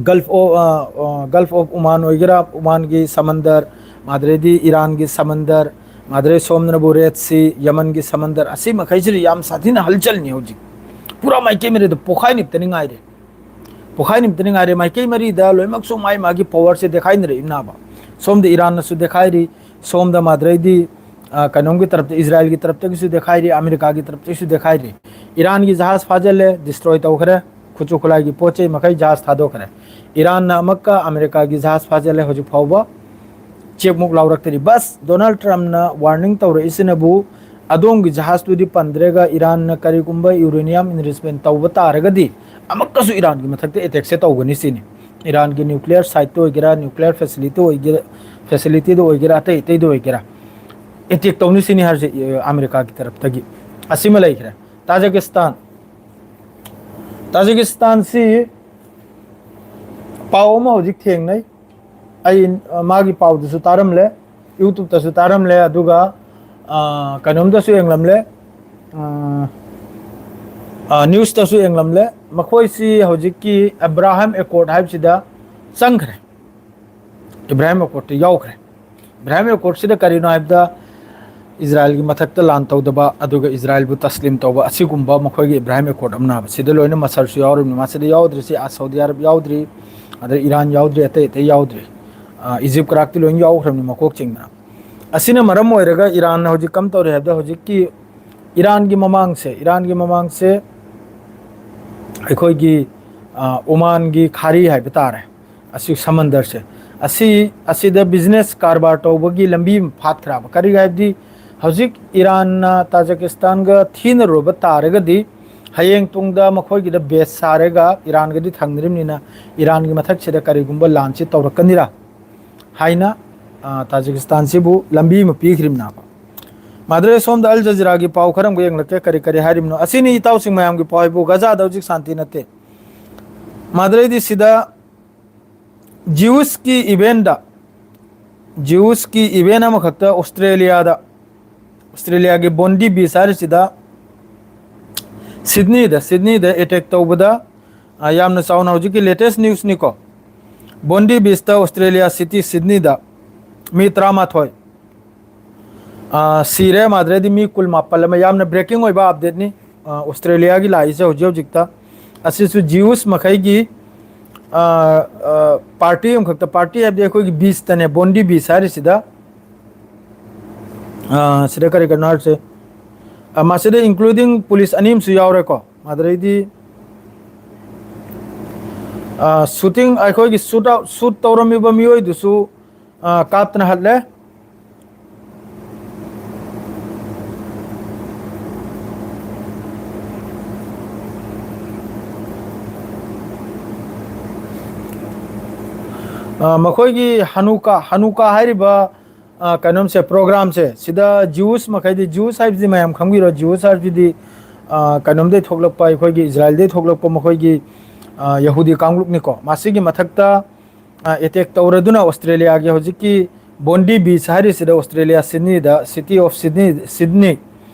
ꯒꯜꯐ ꯑꯣ-, ꯑ, ꯑ, ꯒꯜꯐ ꯑꯣꯐ ꯎꯃꯥꯟ ꯑꯣꯏꯒꯦꯔꯥ, ꯎꯃꯥꯟꯒꯤ ꯁꯃꯟꯗꯔ, ꯃꯥꯗ꯭ꯔꯩꯗꯤ ꯏꯔꯥꯟꯒꯤ ꯁꯃꯟꯗꯔ, ꯃꯥꯗ꯭ꯔꯩ ꯁꯣꯝꯗꯅꯕꯨ ꯔꯦꯗ ꯁꯤ, ꯌꯃꯟꯒꯤ ꯁꯃꯟꯗꯔ, ꯑꯁꯤ ꯃꯈꯩꯁꯤꯗ ꯌꯥꯝ ꯁꯥꯊꯤꯅ ꯍꯜꯆꯜꯅꯤ ꯍꯧꯖꯤꯛ꯫ ꯄꯨꯔꯥ ꯃꯥꯏꯀꯩ ꯃꯔꯤꯗ ꯄꯣꯈꯥꯏ ꯅꯤꯞꯇꯅꯤ ꯉꯥꯏꯔꯦ꯫ ꯄꯣꯈꯥꯏ ꯅꯤꯞꯇꯅꯤ ꯉꯥꯏꯔꯦ꯫ ꯃꯥꯏꯀꯩ ꯃꯔꯤꯗ ꯂꯣꯏꯅꯃꯛꯁꯨ ꯃꯥꯏ ꯃꯥꯒꯤ ꯄꯋꯥꯔꯁꯦ ꯗꯦꯈꯥꯏꯅꯔꯛꯏꯕꯅꯥꯕ꯫ ꯁꯣꯝꯗ ꯏꯔꯥꯟꯅꯁꯨ ꯗꯦꯈꯥꯏꯔꯤ, ꯁꯣꯝꯗ ꯃꯥꯗ꯭ꯔꯩꯗꯤ, ꯑ, ꯀꯩꯅꯣꯝꯒꯤ ꯇꯔꯞꯇ, ꯏꯖꯔꯥꯏꯜꯒꯤ ꯇꯔꯞꯇꯒꯤꯁꯨ ꯗꯦꯈꯥꯏꯔꯤ, ꯑꯃꯦꯔꯤꯀꯥꯒꯤ ꯇꯔꯞꯇꯒꯤꯁꯨ ꯗꯦꯈꯥꯏꯔꯤ꯫ ꯏꯔꯥꯟꯒꯤ ꯖꯍꯥꯖ ꯐꯥꯖꯤꯜꯂꯦ, ꯗꯤꯁꯇ꯭ꯔꯣꯏ ꯇꯧꯈ꯭ꯔꯦ, ꯈꯨꯠꯁꯨ ꯈꯨꯠꯂꯥꯏꯒꯤ ꯄꯣꯠ ꯆꯩ ꯃꯈꯩ ꯖꯍꯥꯖ ꯊꯥꯗꯣꯛꯈ꯭ꯔꯦ꯫ ꯏꯔꯥꯟꯅ ꯑꯃꯨꯛꯀ ꯑꯃꯦꯔꯤꯀꯥꯒꯤ ꯖꯍꯥꯖ ꯐꯥꯖꯤꯜꯂꯦ, ꯍꯧꯖꯤꯛ ꯐꯥꯎꯕ ꯆꯦꯛꯃꯨꯛ ꯂꯥꯎꯔꯛꯇ꯭ꯔꯤ꯫ ꯕꯁ ꯗꯣꯅꯥꯜꯗ ꯇ꯭ꯔꯝꯞꯅ ꯋꯥꯔꯅꯤꯡ ꯇꯧꯔꯛꯏꯁꯤꯅꯕꯨ ꯑꯗꯣꯝꯒꯤ ꯖꯍꯥꯖꯇꯨꯗꯤ ꯄꯟꯗ꯭ꯔꯦꯒ, ꯏꯔꯥꯟꯅ ꯀꯔꯤꯒꯨꯝꯕ uranium enrichment ꯇꯧꯕ ꯇꯥꯔꯒꯗꯤ ꯑꯃꯨꯛꯀꯁꯨ ꯏꯔꯥꯟꯒꯤ ꯃꯊꯛꯇ attackꯁꯦ ꯇꯧꯒꯅꯤ ꯁꯤꯅꯤ꯫ ꯏꯔꯥꯟꯒꯤ nuclear siteꯇ ꯑꯣꯏꯒꯦꯔꯥ, nuclear facilityꯗ ꯑꯣꯏꯒꯦꯔꯥ, facilityꯗ ꯑꯣꯏꯒꯦꯔꯥ, ꯑꯇꯩ ꯑꯇꯩꯗ ꯑꯣꯏꯒꯦꯔꯥ, attack ꯇꯧꯅꯤ ꯁꯤꯅꯤ ꯍꯥꯏꯔꯤꯁꯦ, ꯑ, ꯑꯃꯦꯔꯤꯀꯥꯒꯤ ꯇꯔꯞꯇꯒꯤ꯫ ꯑꯁꯤꯃ ꯂꯩꯈ꯭ꯔꯦ꯫ ꯇꯥꯖꯤꯀꯤꯁꯇꯥꯟ, ꯇꯥꯖꯤꯀꯤꯁꯇꯥꯟꯁꯤ ꯄꯥꯎ ꯑꯃ ꯍꯧꯖꯤꯛ ꯊꯦꯡꯅꯩ꯫ ꯑꯩ, ꯑ, ꯃꯥꯒꯤ ꯄꯥꯎꯗꯨꯁꯨ ꯇꯥꯔꯝꯂꯦ, YouTubeꯇꯁꯨ ꯇꯥꯔꯝꯂꯦ, ꯑꯗꯨꯒ, ꯑ, ꯀꯩꯅꯣꯝꯗꯁꯨ ꯌꯦꯡꯂꯝꯂꯦ, ꯑ, ꯑ, newsꯇꯁꯨ ꯌꯦꯡꯂꯝꯂꯦ꯫ ꯃꯈꯣꯏꯁꯤ ꯍꯧꯖꯤꯛꯀꯤ Abraham Accord ꯍꯥꯏꯕꯁꯤꯗ ꯆꯪꯈ꯭ꯔꯦ꯫ Abraham Accordꯇ ꯌꯥꯎꯈ꯭ꯔꯦ꯫ Abraham Accordꯁꯤꯗ ꯀꯔꯤꯅꯣ ꯍꯥꯏꯕꯗ, ꯏꯖꯔꯥꯏꯜꯒꯤ ꯃꯊꯛꯇ ꯂꯥꯟ ꯇꯧꯗꯕ, ꯑꯗꯨꯒ ꯏꯖꯔꯥꯏꯜꯕꯨ ꯇꯁꯂꯤꯝ ꯇꯧꯕ, ꯑꯁꯤꯒꯨꯝꯕ ꯃꯈꯣꯏꯒꯤ Abraham Accord ꯑꯃꯅꯕ꯫ ꯁꯤꯗ ꯂꯣꯏꯅ ꯃꯁꯔꯁꯨ ꯌꯥꯎꯔꯤꯕꯅꯤ꯫ ꯃꯁꯤꯗ ꯌꯥꯎꯗ꯭ꯔꯤꯁꯤ ꯑ, ꯁꯥꯎꯗꯤ ꯑꯔꯕ ꯌꯥꯎꯗ꯭ꯔꯤ, ꯑꯗꯩ ꯏꯔꯥꯟ ꯌꯥꯎꯗ꯭ꯔꯤ, ꯑꯇꯩ ꯑꯇꯩ ꯌꯥꯎꯗ꯭ꯔꯤ꯫ ꯑ, ꯏꯖꯤꯞ ꯀꯔꯥꯛꯇꯤ ꯂꯣꯏꯅ ꯌꯥꯎꯈ꯭ꯔꯕꯅꯤ ꯃꯀꯣꯛ ꯆꯤꯡꯗꯅ꯫ ꯑꯁꯤꯅ ꯃꯔꯝ ꯑꯣꯏꯔꯒ ꯏꯔꯥꯟꯅ ꯍꯧꯖꯤꯛ ꯀꯝ ꯇꯧꯔꯤ ꯍꯥꯏꯕꯗ, ꯍꯧꯖꯤꯛꯀꯤ ꯏꯔꯥꯟꯒꯤ ꯃꯃꯥꯡꯁꯦ, ꯏꯔꯥꯟꯒꯤ ꯃꯃꯥꯡꯁꯦ ꯑꯩꯈꯣꯏꯒꯤ, ꯑ, ꯑꯣꯃꯥꯟꯒꯤ ꯈꯥꯔꯤ ꯍꯥꯏꯕ ꯇꯥꯔꯦ, ꯑꯁꯤ ꯁꯃꯟꯗꯔꯁꯦ, ꯑꯁꯤ, ꯑꯁꯤꯗ business ꯀꯔꯕꯥꯔ ꯇꯧꯕꯒꯤ ꯂꯝꯕꯤ ꯑꯃ ꯐꯥꯠꯈ꯭ꯔꯕ꯫ ꯀꯔꯤꯒꯤ ꯍꯥꯏꯕꯗꯤ, ꯍꯧꯖꯤꯛ ꯏꯔꯥꯟꯅ ꯇꯥꯖꯤꯀꯤꯁꯇꯥꯟꯒ ꯊꯤꯅꯔꯨꯕ ꯇꯥꯔꯒꯗꯤ, ꯍꯌꯦꯡ ꯇꯨꯡꯗ ꯃꯈꯣꯏꯒꯤꯗ base ꯁꯥꯔꯒ ꯏꯔꯥꯟꯒꯗꯤ ꯊꯪꯅꯔꯤꯕꯅꯤꯅ, ꯏꯔꯥꯟꯒꯤ ꯃꯊꯛꯁꯤꯗ ꯀꯔꯤꯒꯨꯝꯕ ꯂꯥꯟꯁꯤ ꯇꯧꯔꯛꯀꯅꯤꯔꯥ ꯍꯥꯏꯅ, ꯑ, ꯇꯥꯖꯤꯀꯤꯁꯇꯥꯟꯁꯤꯕꯨ ꯂꯝꯕꯤ ꯑꯃ ꯄꯤꯈ꯭ꯔꯤꯕꯅꯦꯕ꯫ ꯃꯥꯗ꯭ꯔꯦ, ꯁꯣꯝꯗ ꯑꯜ ꯖꯖꯤꯔꯥꯒꯤ ꯄꯥꯎ ꯈꯔ ꯑꯃꯨꯛ ꯌꯦꯡꯂꯛꯀꯦ, ꯀꯔꯤ ꯀꯔꯤ ꯍꯥꯏꯔꯤꯕꯅꯣ꯫ ꯑꯁꯤꯅꯤ ꯏꯇꯥꯎꯁꯤꯡ ꯃꯌꯥꯝꯒꯤ ꯄꯥꯎ ꯍꯥꯏꯕꯨ, ꯒꯖꯥꯗ ꯍꯧꯖꯤꯛ ꯁꯥꯟꯇꯤ ꯅꯠꯇꯦ꯫ ꯃꯥꯗ꯭ꯔꯦꯗꯤ ꯁꯤꯗ Jewꯁꯀꯤ eventꯗ, Jewꯁꯀꯤ event ꯑꯃꯈꯛꯇ ꯑꯣꯁꯇ꯭ꯔꯦꯂꯤꯌꯥꯗ, ꯑꯣꯁꯇ꯭ꯔꯦꯂꯤꯌꯥꯒꯤ ꯕꯣꯟꯗꯤ ꯕꯤꯆ ꯍꯥꯏꯔꯤꯁꯤꯗ, ꯁꯤꯗꯅꯤꯗ, ꯁꯤꯗꯅꯤꯗ attack ꯇꯧꯕꯗ, ꯑ, ꯌꯥꯝꯅ ꯆꯥꯎꯅ ꯍꯧꯖꯤꯛꯀꯤ latest newsꯅꯤꯀꯣ꯫ ꯕꯣꯟꯗꯤ ꯕꯤꯆꯇ, ꯑꯣꯁꯇ꯭ꯔꯦꯂꯤꯌꯥ city ꯁꯤꯗꯅꯤꯗ ꯃꯤ ꯇꯔꯥꯃꯥꯊꯣꯏ, ꯑ, ꯁꯤꯔꯦ, ꯃꯥꯗ꯭ꯔꯦꯗꯤ ꯃꯤ ꯀꯨꯟ ꯃꯥꯄꯜ ꯑꯃ꯫ ꯌꯥꯝꯅ breaking ꯑꯣꯏꯕ updateꯅꯤ, ꯑ, ꯑꯣꯁꯇ꯭ꯔꯦꯂꯤꯌꯥꯒꯤ ꯂꯥꯛꯏꯁꯦ ꯍꯧꯖꯤꯛ ꯍꯧꯖꯤꯛꯇ꯫ ꯑꯁꯤꯁꯨ Jews ꯃꯈꯩꯒꯤ, ꯑ, ꯑ, party ꯑꯃꯈꯛꯇ, party ꯍꯥꯏꯕꯗꯤ ꯑꯩꯈꯣꯏꯒꯤ ꯕꯤꯆꯇꯅꯦ, ꯕꯣꯟꯗꯤ ꯕꯤꯆ ꯍꯥꯏꯔꯤꯁꯤꯗ꯫ ꯑ, ꯁꯤꯗ ꯀꯔꯤ ꯀꯔꯤꯅꯣ ꯍꯥꯏꯔꯤꯁꯦ? ꯑ, ꯃꯁꯤꯗ including police ꯑꯅꯤ ꯑꯃꯁꯨ ꯌꯥꯎꯔꯦꯀꯣ꯫ ꯑꯗꯨꯗꯩꯗꯤ, ꯑ, shooting, ꯑꯩꯈꯣꯏꯒꯤ shoot out, shoot ꯇꯧꯔꯝꯃꯤꯕ ꯃꯤꯑꯣꯏꯗꯨꯁꯨ, ꯑ, ꯀꯥꯞꯇꯅ ꯍꯠꯂꯦ꯫ ꯑ, ꯃꯈꯣꯏꯒꯤ ꯍꯅꯨꯀꯥ, ꯍꯅꯨꯀꯥ ꯍꯥꯏꯔꯤꯕ, ꯑ, ꯀꯩꯅꯣꯝꯁꯦ, ꯄ꯭ꯔꯣꯒ꯭ꯔꯥꯝꯁꯦ, ꯁꯤꯗ ꯖ꯭ꯌꯨꯁ ꯃꯈꯩꯗꯤ, ꯖ꯭ꯌꯨꯁ ꯍꯥꯏꯕꯁꯤꯗꯤ ꯃꯌꯥꯝ ꯈꯪꯕꯤꯔꯣ, ꯖ꯭ꯌꯨꯁ ꯍꯥꯏꯕꯁꯤꯗꯤ, ꯑ, ꯀꯩꯅꯣꯝꯗꯩ ꯊꯣꯛꯂꯛꯄ, ꯑꯩꯈꯣꯏꯒꯤ ꯏꯖꯔꯥꯏꯜꯗꯩ ꯊꯣꯛꯂꯛꯄ ꯃꯈꯣꯏꯒꯤ, ꯑ, ꯌꯍꯨꯗꯤ ꯀꯥꯡꯂꯨꯞꯅꯤꯀꯣ꯫ ꯃꯁꯤꯒꯤ ꯃꯊꯛꯇ, ꯑ, ꯑꯦꯇꯦꯛ ꯇꯧꯔꯗꯨꯅ ꯑꯣꯁꯇ꯭ꯔꯦꯂꯤꯌꯥꯒꯤ ꯍꯧꯖꯤꯛꯀꯤ ꯕꯣꯟꯗꯤ ꯕꯤꯆ ꯍꯥꯏꯔꯤꯁꯤꯗ, ꯑꯣꯁꯇ꯭ꯔꯦꯂꯤꯌꯥ ꯁꯤꯗꯅꯤꯗ, city of Sydney, ꯁꯤꯗꯅꯤ,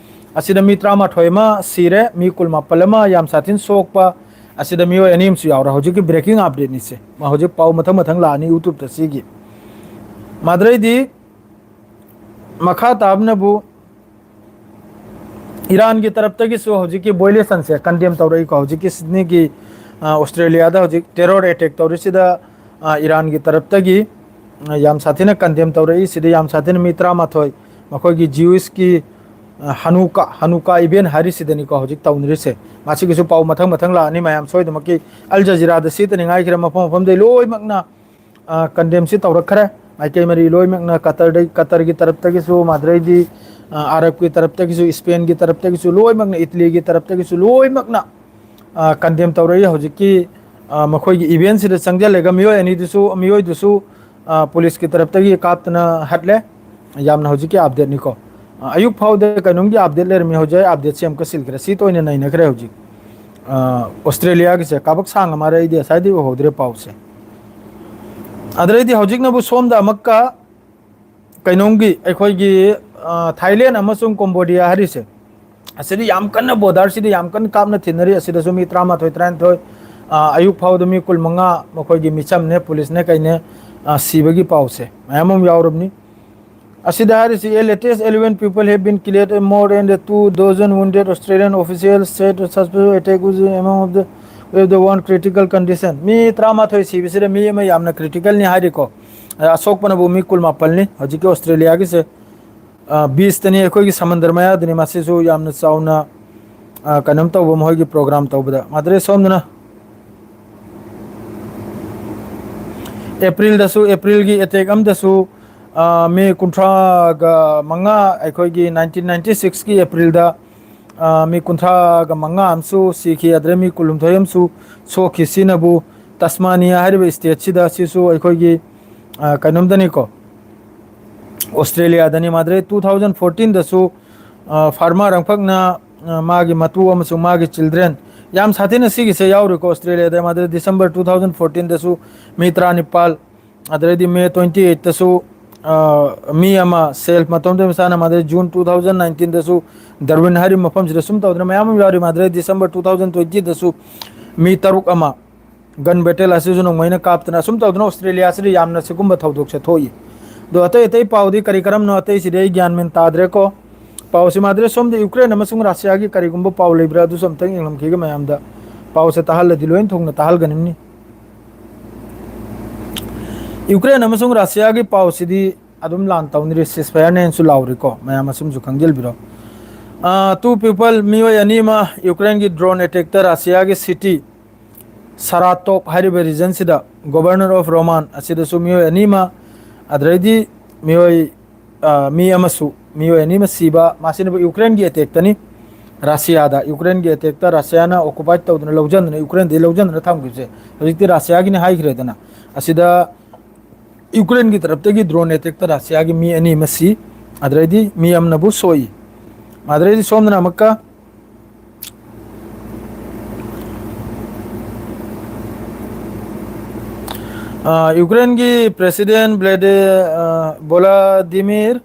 ꯑꯁꯤꯗ ꯃꯤ ꯇꯔꯥꯃꯥꯊꯣꯏ ꯑꯃ ꯁꯤꯔꯦ, ꯃꯤ ꯀꯨꯟꯃꯥꯄꯜ ꯑꯃ ꯌꯥꯝ ꯁꯥꯊꯤꯅ ꯁꯣꯛꯄ, ꯑꯁꯤꯗ ꯃꯤꯑꯣꯏ ꯑꯅꯤ ꯑꯃꯁꯨ ꯌꯥꯎꯔꯦ꯫ ꯍꯧꯖꯤꯛꯀꯤ ꯕ꯭ꯔꯦꯀꯤꯡ ꯑꯞꯗꯦꯠꯅꯤꯁꯦ꯫ ꯃꯥ ꯍꯧꯖꯤꯛ ꯄꯥꯎ ꯃꯊꯪ ꯃꯊꯪ ꯂꯥꯛꯑꯅꯤ YouTube-ꯇ ꯁꯤꯒꯤ꯫ ꯃꯗꯨꯗꯩꯗꯤ ꯃꯈꯥ ꯇꯥꯕꯅꯕꯨ ꯏꯔꯥꯟꯒꯤ ꯇꯔꯞꯇꯒꯤꯁꯨ ꯍꯧꯖꯤꯛꯀꯤ ꯚꯣꯏꯂꯦꯁꯟꯁꯦ ꯀꯟꯗꯦꯝ ꯇꯧꯔꯛꯏꯀꯣ꯫ ꯍꯧꯖꯤꯛꯀꯤ ꯁꯤꯗꯅꯤꯒꯤ, ꯑ, ꯑꯣꯁꯇ꯭ꯔꯦꯂꯤꯌꯥꯗ ꯍꯧꯖꯤꯛ ꯇꯦꯔꯣꯔ ꯑꯦꯇꯦꯛ ꯇꯧꯔꯤꯁꯤꯗ, ꯑ, ꯏꯔꯥꯟꯒꯤ ꯇꯔꯞꯇꯒꯤ, ꯑ, ꯌꯥꯝ ꯁꯥꯊꯤꯅ ꯀꯟꯗꯦꯝ ꯇꯧꯔꯛꯏ꯫ ꯁꯤꯗ ꯌꯥꯝ ꯁꯥꯊꯤꯅ ꯃꯤ ꯇꯔꯥꯃꯥꯊꯣꯏ, ꯃꯈꯣꯏꯒꯤ ꯖ꯭ꯌꯨꯁꯀꯤ, ꯑ, ꯍꯅꯨꯀꯥ, ꯍꯅꯨꯀꯥ ꯏꯚꯦꯟ ꯍꯥꯏꯔꯤꯁꯤꯗꯅꯤꯀꯣ ꯍꯧꯖꯤꯛ ꯇꯧꯅꯔꯤꯁꯦ꯫ ꯃꯁꯤꯒꯤꯁꯨ ꯄꯥꯎ ꯃꯊꯪ ꯃꯊꯪ ꯂꯥꯛꯑꯅꯤ ꯃꯌꯥꯝ ꯁꯣꯏꯗꯃꯛꯀꯤ꯫ ꯑꯜ ꯖꯖꯤꯔꯥꯗ ꯁꯤꯠꯇꯅꯤꯡꯉꯥꯏ ꯈꯔ ꯃꯐꯝ ꯃꯐꯝꯗꯩ ꯂꯣꯏꯅꯃꯛꯅ, ꯑ, ꯀꯟꯗꯦꯝꯁꯤ ꯇꯧꯔꯛꯈ꯭ꯔꯦ꯫ ꯃꯥꯏꯀꯩ ꯃꯔꯤ ꯂꯣꯏꯅꯃꯛꯅ ꯀꯇꯔꯗꯩ, ꯀꯇꯔꯒꯤ ꯇꯔꯞꯇꯒꯤꯁꯨ, ꯃꯗꯨꯗꯩꯗꯤ, ꯑ, ꯑꯔꯕꯀꯤ ꯇꯔꯞꯇꯒꯤꯁꯨ, ꯏꯁꯄꯦꯟꯒꯤ ꯇꯔꯞꯇꯒꯤꯁꯨ, ꯂꯣꯏꯅꯃꯛꯅ, ꯏꯇꯂꯤꯒꯤ ꯇꯔꯞꯇꯒꯤꯁꯨ ꯂꯣꯏꯅꯃꯛꯅ, ꯑ, ꯀꯟꯗꯦꯝ ꯇꯧꯔꯛꯏ꯫ ꯍꯧꯖꯤꯛꯀꯤ, ꯑ, ꯃꯈꯣꯏꯒꯤ ꯏꯚꯦꯟꯁꯤꯗ ꯆꯪꯁꯤꯜꯂꯒ ꯃꯤꯑꯣꯏ ꯑꯅꯤꯗꯨꯁꯨ, ꯃꯤꯑꯣꯏꯗꯨꯁꯨ, ꯑ, ꯄꯨꯂꯤꯁꯀꯤ ꯇꯔꯞꯇꯒꯤ ꯀꯥꯞꯇꯅ ꯍꯠꯂꯦ꯫ ꯌꯥꯝꯅ ꯍꯧꯖꯤꯛꯀꯤ ꯑꯞꯗꯦꯠꯅꯤꯀꯣ꯫ ꯑ, ꯑꯌꯨꯛ ꯐꯥꯎꯗ ꯀꯩꯅꯣꯝꯒꯤ ꯑꯞꯗꯦꯠ ꯂꯩꯔꯝꯃꯤ, ꯍꯧꯖꯤꯛ ꯑꯩ ꯑꯞꯗꯦꯠꯁꯦ ꯑꯃꯨꯛꯀ ꯁꯤꯜꯈ꯭ꯔꯦ꯫ ꯁꯤ ꯇꯣꯏꯅ ꯅꯩꯅꯈ꯭ꯔꯦ ꯍꯧꯖꯤꯛ꯫ ꯑ, ꯑꯣꯁꯇ꯭ꯔꯦꯂꯤꯌꯥꯒꯤꯁꯦ ꯀꯥꯕꯛ ꯁꯥꯡꯅ ꯃꯥꯔꯦ, ꯑꯩꯗꯤ ꯉꯁꯥꯏꯗꯩ ꯎꯍꯧꯗ꯭ꯔꯦ ꯄꯥꯎꯁꯦ꯫ ꯑꯗꯩꯗꯤ ꯍꯧꯖꯤꯛꯅꯕꯨ ꯁꯣꯝꯗ ꯑꯃꯨꯛꯀ ꯀꯩꯅꯣꯝꯒꯤ ꯑꯩꯈꯣꯏꯒꯤ, ꯑ, ꯊꯥꯏꯂꯦꯟ ꯑꯃꯁꯨꯡ ꯀꯣꯝꯕꯣꯗꯤꯌꯥ ꯍꯥꯏꯔꯤꯁꯦ, ꯑꯁꯤꯗꯤ ꯌꯥꯝ ꯀꯟꯅ ꯕꯣꯔꯗꯔꯁꯤꯗꯤ ꯌꯥꯝ ꯀꯟꯅ ꯀꯥꯞꯅ ꯊꯤꯟꯅꯔꯤ꯫ ꯑꯁꯤꯗꯁꯨ ꯃꯤ ꯇꯔꯥꯃꯥꯊꯣꯏ, ꯇꯔꯥꯅꯤꯊꯣꯏ, ꯑ, ꯑꯌꯨꯛ ꯐꯥꯎꯗ ꯃꯤ ꯀꯨꯟꯃꯉꯥ, ꯃꯈꯣꯏꯒꯤ ꯃꯤꯆꯝꯅꯦ, ꯄꯨꯂꯤꯁꯅꯦ, ꯀꯩꯅꯦ, ꯑ, ꯁꯤꯕꯒꯤ ꯄꯥꯎꯁꯦ ꯃꯌꯥꯝ ꯑꯃ ꯌꯥꯎꯔꯕꯅꯤ꯫ ꯑꯁꯤꯗ ꯍꯥꯏꯔꯤꯁꯤ, "A latest eleven people have been killed and more than the two dozen wounded," Australian officials said suspicious attack was among of the, with the one critical condition. ꯃꯤ ꯇꯔꯥꯃꯥꯊꯣꯏ ꯁꯤꯕꯁꯤꯗ ꯃꯤ ꯑꯃ ꯌꯥꯝꯅ ꯀ꯭ꯔꯤꯇꯤꯀꯦꯜꯅꯤ ꯍꯥꯏꯔꯤꯀꯣ꯫ ꯑ, ꯑꯁꯣꯛꯄꯅꯕꯨ ꯃꯤ ꯀꯨꯟꯃꯥꯄꯜꯅꯤ꯫ ꯍꯧꯖꯤꯛꯀꯤ ꯑꯣꯁꯇ꯭ꯔꯦꯂꯤꯌꯥꯒꯤꯁꯦ, ꯑ, ꯕꯤꯁꯇꯅꯤ, ꯑꯩꯈꯣꯏꯒꯤ ꯁꯃꯨꯗ꯭ꯔ ꯃꯌꯥꯗꯅꯤ꯫ ꯃꯁꯤꯁꯨ ꯌꯥꯝꯅ ꯆꯥꯎꯅ, ꯑ, ꯀꯩꯅꯣꯝ ꯇꯧꯕ ꯃꯈꯣꯏꯒꯤ ꯄ꯭ꯔꯣꯒ꯭ꯔꯥꯝ ꯇꯧꯕꯗ꯫ ꯃꯗꯨꯗꯩ ꯁꯣꯝꯗꯅ ꯑꯦꯄ꯭ꯔꯤꯜꯗꯁꯨ, ꯑꯦꯄ꯭ꯔꯤꯜꯒꯤ ꯑꯦꯇꯦꯛ ꯑꯃꯗꯁꯨ, ꯑ, ꯃꯤ ꯀꯨꯟꯊ꯭ꯔꯥꯒ ꯃꯉꯥ, ꯑꯩꯈꯣꯏꯒꯤ nineteen ninety sixꯀꯤ ꯑꯦꯄ꯭ꯔꯤꯜꯗ, ꯑ, ꯃꯤ ꯀꯨꯟꯊ꯭ꯔꯥꯒ ꯃꯉꯥ ꯑꯃꯁꯨ ꯁꯤꯈꯤ, ꯑꯗꯨꯗ ꯃꯤ ꯀꯨꯟꯍꯨꯝꯗꯣꯏ ꯑꯃꯁꯨ ꯁꯣꯛꯈꯤ꯫ ꯁꯤꯅꯕꯨ ꯇꯁꯃꯥꯅꯤꯌꯥ ꯍꯥꯏꯔꯤꯕ ꯁ꯭ꯇꯦꯠꯁꯤꯗ, ꯁꯤꯁꯨ ꯑꯩꯈꯣꯏꯒꯤ, ꯑ, ꯀꯩꯅꯣꯝꯗꯅꯤꯀꯣ, ꯑꯣꯁꯇ꯭ꯔꯦꯂꯤꯌꯥꯗꯅꯤ꯫ ꯃꯥꯗ꯭ꯔꯦ ꯇꯨ ꯊꯥꯎꯖꯟ ꯐꯣꯔꯇꯤꯟꯗꯁꯨ, ꯑ, ꯐꯥꯔꯃꯥ ꯔꯪꯐꯛꯅ, ꯑ, ꯃꯥꯒꯤ ꯃꯇꯨ ꯑꯃꯁꯨꯡ ꯃꯥꯒꯤ ꯆꯤꯜꯗ꯭ꯔꯦꯟ, ꯌꯥꯝ ꯁꯥꯊꯤꯅ ꯁꯤꯒꯤꯁꯦ ꯌꯥꯎꯔꯤꯀꯣ ꯑꯣꯁꯇ꯭ꯔꯦꯂꯤꯌꯥꯗ꯫ ꯃꯥꯗ꯭ꯔꯦ ꯗꯤꯁꯦꯝꯕꯔ ꯇꯨ ꯊꯥꯎꯖꯟ ꯐꯣꯔꯇꯤꯟꯗꯁꯨ ꯃꯤ ꯇꯔꯥꯅꯤꯄꯥꯜ, ꯑꯗꯨꯗꯩꯗꯤ ꯃꯦ ꯇ꯭ꯋꯦꯟꯇꯤ ꯑꯩꯠꯇꯁꯨ, ꯑ, ꯃꯤ ꯑꯃ ꯁꯦꯜꯐ ꯃꯇꯣꯝꯇ ꯃꯁꯥꯅ꯫ ꯃꯥꯗ꯭ꯔꯦ ꯖꯨꯟ ꯇꯨ ꯊꯥꯎꯖꯟ ꯅꯥꯏꯟꯇꯤꯟꯗꯁꯨ ꯗꯔꯋꯤꯟ ꯍꯥꯏꯔꯤꯕ ꯃꯐꯝꯁꯤꯗ ꯁꯨꯝ ꯇꯧꯗꯅ ꯃꯌꯥꯝ ꯑꯃ ꯌꯥꯎꯔꯤ꯫ ꯃꯥꯗ꯭ꯔꯦ ꯗꯤꯁꯦꯝꯕꯔ ꯇꯨ ꯊꯥꯎꯖꯟ ꯇ꯭ꯋꯦꯟꯇꯤꯗꯁꯨ ꯃꯤ ꯇꯔꯨꯛ ꯑꯃ ꯒꯟ ꯕꯦꯇꯦꯜ ꯑꯁꯤꯁꯨ ꯅꯣꯡꯃꯩꯅ ꯀꯥꯞꯇꯅ ꯑꯁꯨꯝ ꯇꯧꯗꯅ ꯑꯣꯁꯇ꯭ꯔꯦꯂꯤꯌꯥꯁꯤꯗ ꯌꯥꯝꯅ ꯁꯤꯒꯨꯝꯕ ꯊꯧꯗꯣꯛꯁꯦ ꯊꯣꯛꯏ꯫ ꯑꯗꯣ ꯑꯇꯩ ꯑꯇꯩ ꯄꯥꯎꯗꯤ ꯀꯔꯤ ꯀꯔꯝꯅꯣ, ꯑꯇꯩꯁꯤꯗꯤ ꯑꯩ ꯒ꯭ꯌꯥꯟ ꯃꯦꯟ ꯇꯥꯗ꯭ꯔꯦꯀꯣ꯫ ꯄꯥꯎꯁꯤ ꯃꯥꯗ꯭ꯔꯦ ꯁꯣꯝꯗ ꯌꯨꯀ꯭ꯔꯦꯟ ꯑꯃꯁꯨꯡ ꯔꯁꯤꯌꯥꯒꯤ ꯀꯔꯤꯒꯨꯝꯕ ꯄꯥꯎ ꯂꯩꯕ꯭ꯔꯥ, ꯑꯗꯨꯁꯨ ꯑꯝꯇꯪ ꯌꯦꯡꯂꯝꯈꯤꯒꯦ ꯃꯌꯥꯝꯗ꯫ ꯄꯥꯎꯁꯦ ꯇꯥꯍꯜꯂꯗꯤ ꯂꯣꯏꯅ ꯊꯨꯡꯅ ꯇꯥꯍꯜꯒꯅꯤꯡꯅꯤ꯫ ꯌꯨꯀ꯭ꯔꯦꯟ ꯑꯃꯁꯨꯡ ꯔꯁꯤꯌꯥꯒꯤ ꯄꯥꯎꯁꯤꯗꯤ ꯑꯗꯨꯝ ꯂꯥꯟ ꯇꯧꯅꯔꯤ, ꯁꯤꯁꯐꯥꯌꯔꯅꯦꯅꯁꯨ ꯂꯥꯎꯔꯤꯀꯣ, ꯃꯌꯥꯝ ꯑꯁꯨꯝꯁꯨ ꯈꯪꯖꯤꯜꯕꯤꯔꯣ꯫ ꯑ, two people, ꯃꯤꯑꯣꯏ ꯑꯅꯤ ꯑꯃ ꯌꯨꯀ꯭ꯔꯦꯟꯒꯤ ꯗ꯭ꯔꯣꯟ ꯑꯦꯇꯦꯛꯇ ꯔꯁꯤꯌꯥꯒꯤ ꯁꯤꯇꯤ ꯁꯔꯥꯇꯣꯞ ꯍꯥꯏꯔꯤꯕ ꯔꯤꯖꯟꯁꯤꯗ, ꯒꯣꯕꯔꯅꯔ ꯑꯣꯐ ꯔꯣꯃꯥꯟ ꯑꯁꯤꯗꯁꯨ ꯃꯤꯑꯣꯏ ꯑꯅꯤ ꯑꯃ, ꯑꯗꯨꯗꯩꯗꯤ ꯃꯤꯑꯣꯏ, ꯑ, ꯃꯤ ꯑꯃꯁꯨ, ꯃꯤꯑꯣꯏ ꯑꯅꯤ ꯑꯃ ꯁꯤꯕ, ꯃꯁꯤꯅꯕꯨ ꯌꯨꯀ꯭ꯔꯦꯟꯒꯤ ꯑꯦꯇꯦꯛꯇꯅꯤ꯫ ꯔꯁꯤꯌꯥꯗ, ꯌꯨꯀ꯭ꯔꯦꯟꯒꯤ ꯑꯦꯇꯦꯛꯇ ꯔꯁꯤꯌꯥꯅ ꯑꯣꯀꯨꯄꯥꯏꯠ ꯇꯧꯗꯅ, ꯂꯧꯁꯤꯟꯗꯅ, ꯌꯨꯀ꯭ꯔꯦꯟꯗꯒꯤ ꯂꯧꯁꯤꯟꯗꯅ ꯊꯝꯈꯤꯕꯁꯦ ꯍꯧꯖꯤꯛꯇꯤ ꯔꯁꯤꯌꯥꯒꯤꯅꯤ ꯍꯥꯏꯈ꯭ꯔꯦꯗꯅ꯫ ꯑꯁꯤꯗ ꯌꯨꯀ꯭ꯔꯦꯟꯒꯤ ꯇꯔꯞꯇꯒꯤ ꯗ꯭ꯔꯣꯟ ꯑꯦꯇꯦꯛꯇ ꯔꯁꯤꯌꯥꯒꯤ ꯃꯤ ꯑꯅꯤ ꯑꯃ ꯁꯤ, ꯑꯗꯨꯗꯩꯗꯤ ꯃꯤ ꯑꯃꯅꯕꯨ ꯁꯣꯛꯏ꯫ ꯑꯗꯨꯗꯩꯗꯤ ꯁꯣꯝꯗꯅ ꯑꯃꯨꯛꯀ, ꯑ, ꯌꯨꯀ꯭ꯔꯦꯟꯒꯤ ꯄ꯭ꯔꯦꯁꯤꯗꯦꯟ ꯕ꯭ꯂꯦꯗꯤ-, ꯑ, ꯚꯣꯂꯥꯗꯤꯃꯤꯔ